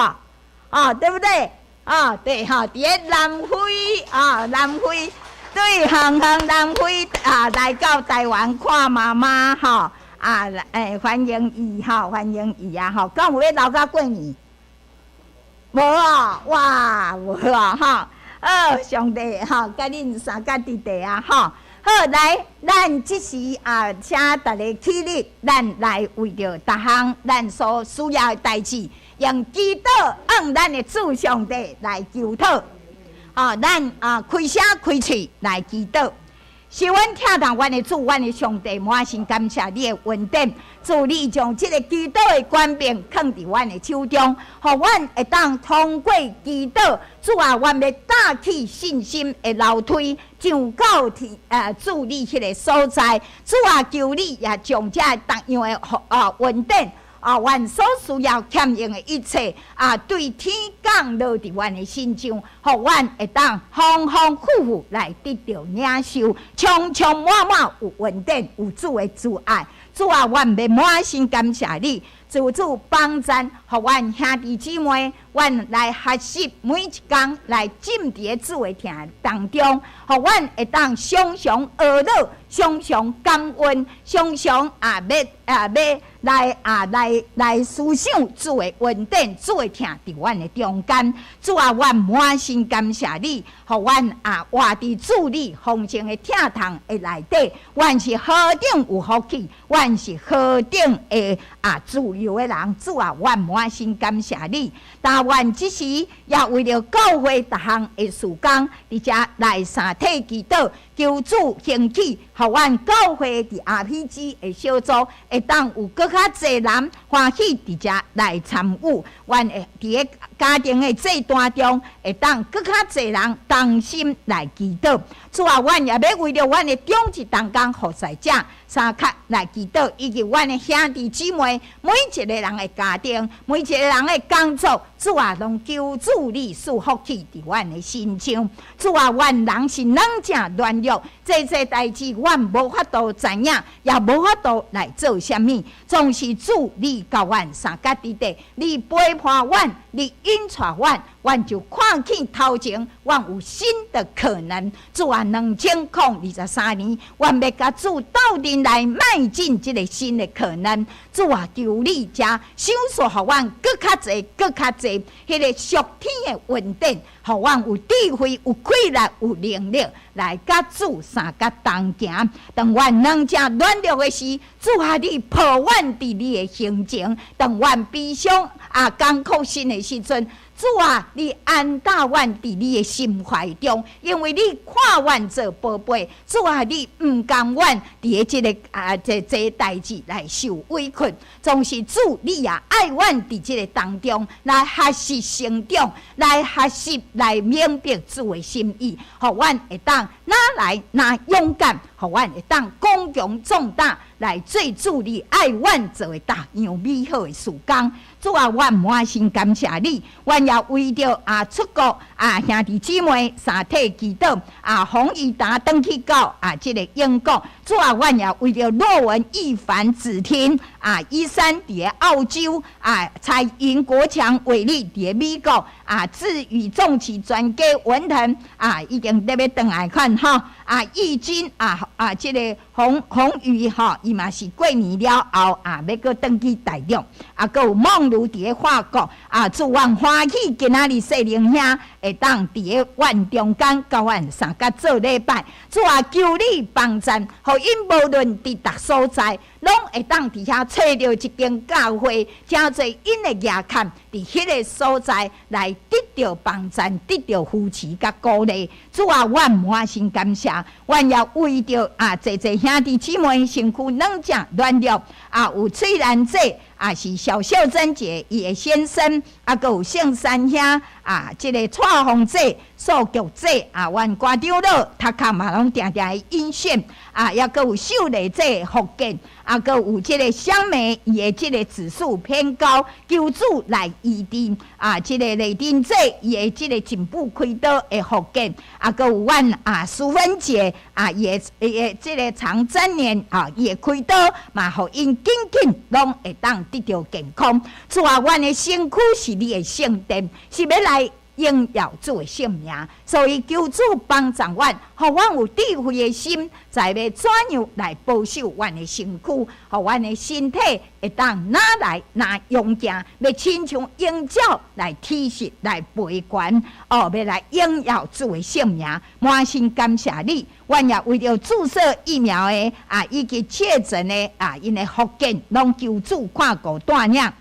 Speaker 2: 哦，對不對？哦，對吼，佇咧南非啊，南非對遠遠南非啊，來到台灣看媽媽吼。啊，歡迎伊吼，歡迎伊啊吼，敢有咧留到過年？無啊，哇，無啊，吼，好，上帝吼，佮恁相佮佇地啊，吼，好，來，咱這時啊，請大家起立，咱來為著逐項咱所需要的代誌，用祈禱向咱的主上帝來求討。啊，咱啊開聲開喙來祈禱。是阮疼痛阮的主，阮的上帝，滿心感謝你的恩典。主，你將這個祈禱的權柄囥佇阮的手中，予阮會當通過祈禱。主啊，阮欲搭起信心的樓梯，上到天主你彼个所在。主啊，求你也將這逐樣的恩典。啊，阮所需要欠用的一切啊，對天降落佇阮的身上，予阮會當豐豐富富來得著領受，充充滿滿有恩典，有主的慈愛。主啊，阮欲滿心感謝你，求主幫贊，予阮兄弟姊妹，阮來學習每一工來浸佇咧主的疼當中，予阮會當常常懊惱，常常感恩，常常啊欲啊欲來啊來來思想主的恩典，主的疼佇阮的中間。主啊，阮滿心感謝你，予阮啊活佇主你豐盛的疼痛的內底，阮是何等有福氣，阮是何等的啊自由的人。主啊，阮滿心感謝你。但願這時也為著教會逐項的事工，佇遮來三體祈禱，求主興起，予阮教會佇 RPG 的小組會當有閣較濟人歡喜佇遮來參與，阮會佇咧家庭的祭壇中會當閣較濟人同心來祈禱。主啊，阮也欲為著阮的長執同工服侍者相佮來祈禱，以及阮的兄弟姊妹每一個人的家庭，每一個人的工作，主啊，攏求主你賜福氣佇阮的身上。主啊，阮人是軟正軟弱，這這代誌阮無法度知影，也無法度來做啥物。總是主你佮阮相佮佇底，你陪伴阮，你引帶阮，阮就看見頭前，阮有新的可能。主啊，2023年，阮欲佮主鬥陣來邁進這个新的可能。主啊，求你遮賞賜予阮閣較濟、閣較濟，彼个屬天的恩典，予阮有智慧、有氣力、有能力來佮主相佮同行。當阮軟正軟弱的時，主啊，你抱阮佇你的胸前；當阮悲傷啊艱苦心的時陣，主啊，你安搭阮佇你的心懷中，因為你看阮做寶貝。主啊，你毋甘阮佇這个啊這這代誌來受委屈，總是主你也愛阮佇這个當中來學習成長，來學習來明白主的心意，予阮會當愈來愈勇敢，予阮會當剛強壯膽來做主你愛阮做的逐樣美好的事工。主啊，阮滿心感謝你，阮也為著啊出國啊兄弟姊妹三體祈禱啊，洪怡達轉去到啊這个英國。主啊，阮也為著諾文、易凡、子婷啊，醫生佇个澳洲啊，蔡英國強、偉力佇个美國啊，志宇重起專家文騰啊，已經咧欲轉來看吼啊，義軍啊啊，這个洪洪宇吼，伊嘛是過年了後啊，欲閣轉去大陸啊，閣有夢如佇个法國啊，祝阮歡喜今仔日細靈兄會當佇个阮中間佮阮相佮做禮拜。主啊，求你幫贊，予𪜶無論佇逐所在，攏會當佇遐揣著一間教會，誠濟𪜶的額坎佇彼个所在來得著幫贊，得著扶持佮鼓勵。主啊，阮滿心感謝，阮也為著啊，濟濟兄弟姊妹身軀軟正軟弱啊，有翠蘭姐啊，是小秀珍姐伊的先生，啊，閣有聖山兄啊，這个蔡鳳姐、素菊姐啊，阮關長老讀卡嘛攏定定會引線啊，抑閣有秀麗姐福建，啊，閣有這个香梅伊的這个指數偏高，求主來醫治啊，這个麗珍姐伊的這个頸部開刀的復健，啊，閣有阮啊淑芬姐啊，伊的這个腸粘連啊，伊的開刀嘛，予𪜶緊緊攏會當得著健康。主啊，阮的身軀是你的聖殿，是欲來榮耀主的聖名，所以求主幫助阮，予阮有智慧的心，知欲怎樣來保守阮的身軀，予阮的身體會當愈來愈勇健，欲親像鷹鳥來體恤來飛懸，哦，欲來榮耀主的聖名。滿心感謝你，阮也為著注射疫苗的啊，以及確診的啊，𪜶的復健，攏求主看顧帶領。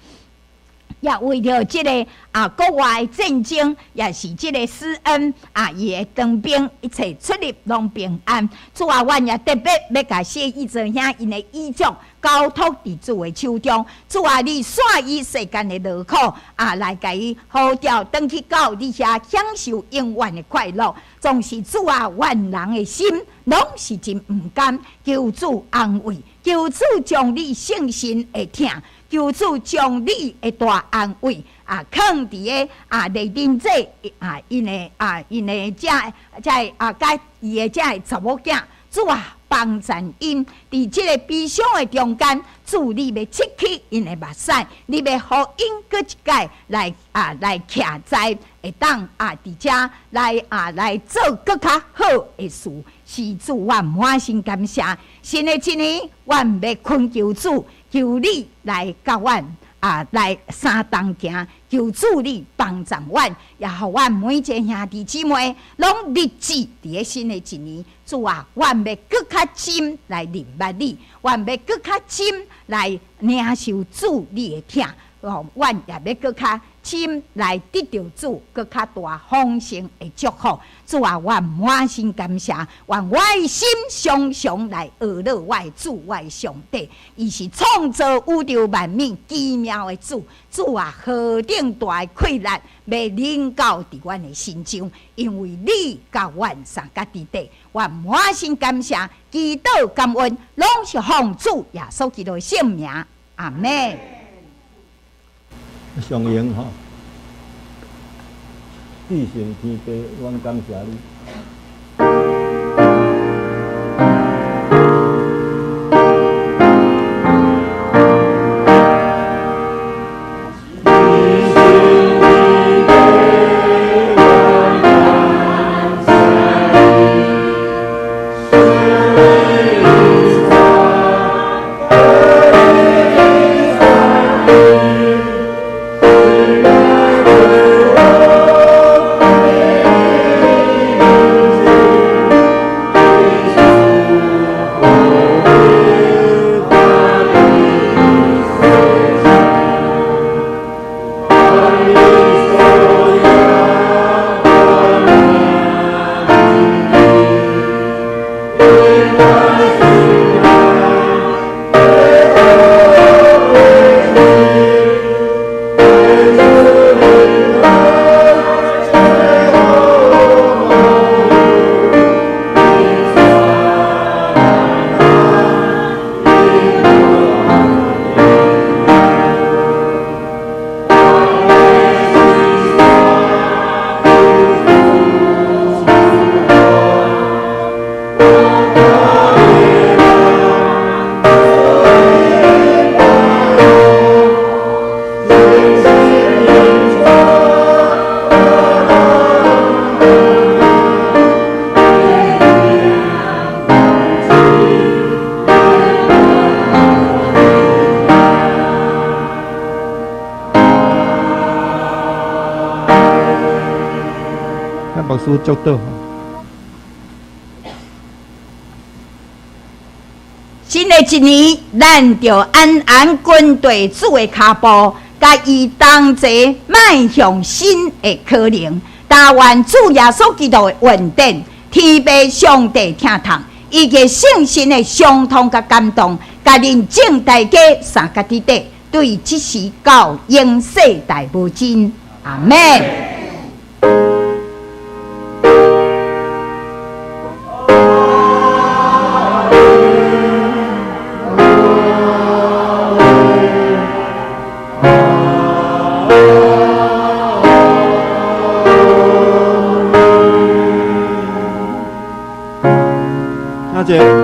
Speaker 2: 也為著這个啊國外戰爭，也是這个施恩啊，伊的當兵一切出入攏平安。主啊，阮也特別欲共謝義哲兄𪜶的遺囑交託佇主的手中。主啊，你散伊世間的勞苦啊，來共伊呼召轉去到你遐享受永遠的快樂。總是主啊，阮人的心攏是真毋甘，求主安慰，求主將你聖心的疼。求主將你的大安慰啊，囥佇个啊麗珍姐啊，𪜶的啊𪜶的這這啊，佮伊的這个查某囝，主啊，幫贊𪜶佇這个悲傷的中間，主你欲拭去𪜶的目屎，你欲予𪜶閣一擺來啊來徛在會當啊佇遮來啊來做閣較好的事，是主阮滿心感謝。新的一年，阮欲懇求主。求你來佮阮啊，來相同行，求主你幫助阮，也予阮每一个兄弟姊妹攏立志佇个新的一年，主啊，阮欲閣較深來認捌你，阮欲閣較深來領受主你的疼，哦，阮也欲閣較深來得著主閣較大豐盛的祝福。主啊，阮滿心感謝，願我的心常常來呵咾我的主，我的上帝，伊是創造宇宙萬物奇妙的主。主啊，何等大的氣力，欲臨到佇阮的身上，因為你佮阮相佮佇底，阮滿心感謝，祈禱感恩，攏是奉主耶穌基督的聖名，阿們。
Speaker 1: 上榮吼，至聖天父，阮感謝你。牧師祝禱。
Speaker 2: 新的一年，咱著安安跟綴主的跤步，佮伊同齊邁向新的可能。但願主耶穌基督的恩典、天父上帝疼痛，以及聖神的相通佮感動，共恁眾大家三佮佇底，對這時到永世代無盡。阿們。
Speaker 1: 請坐。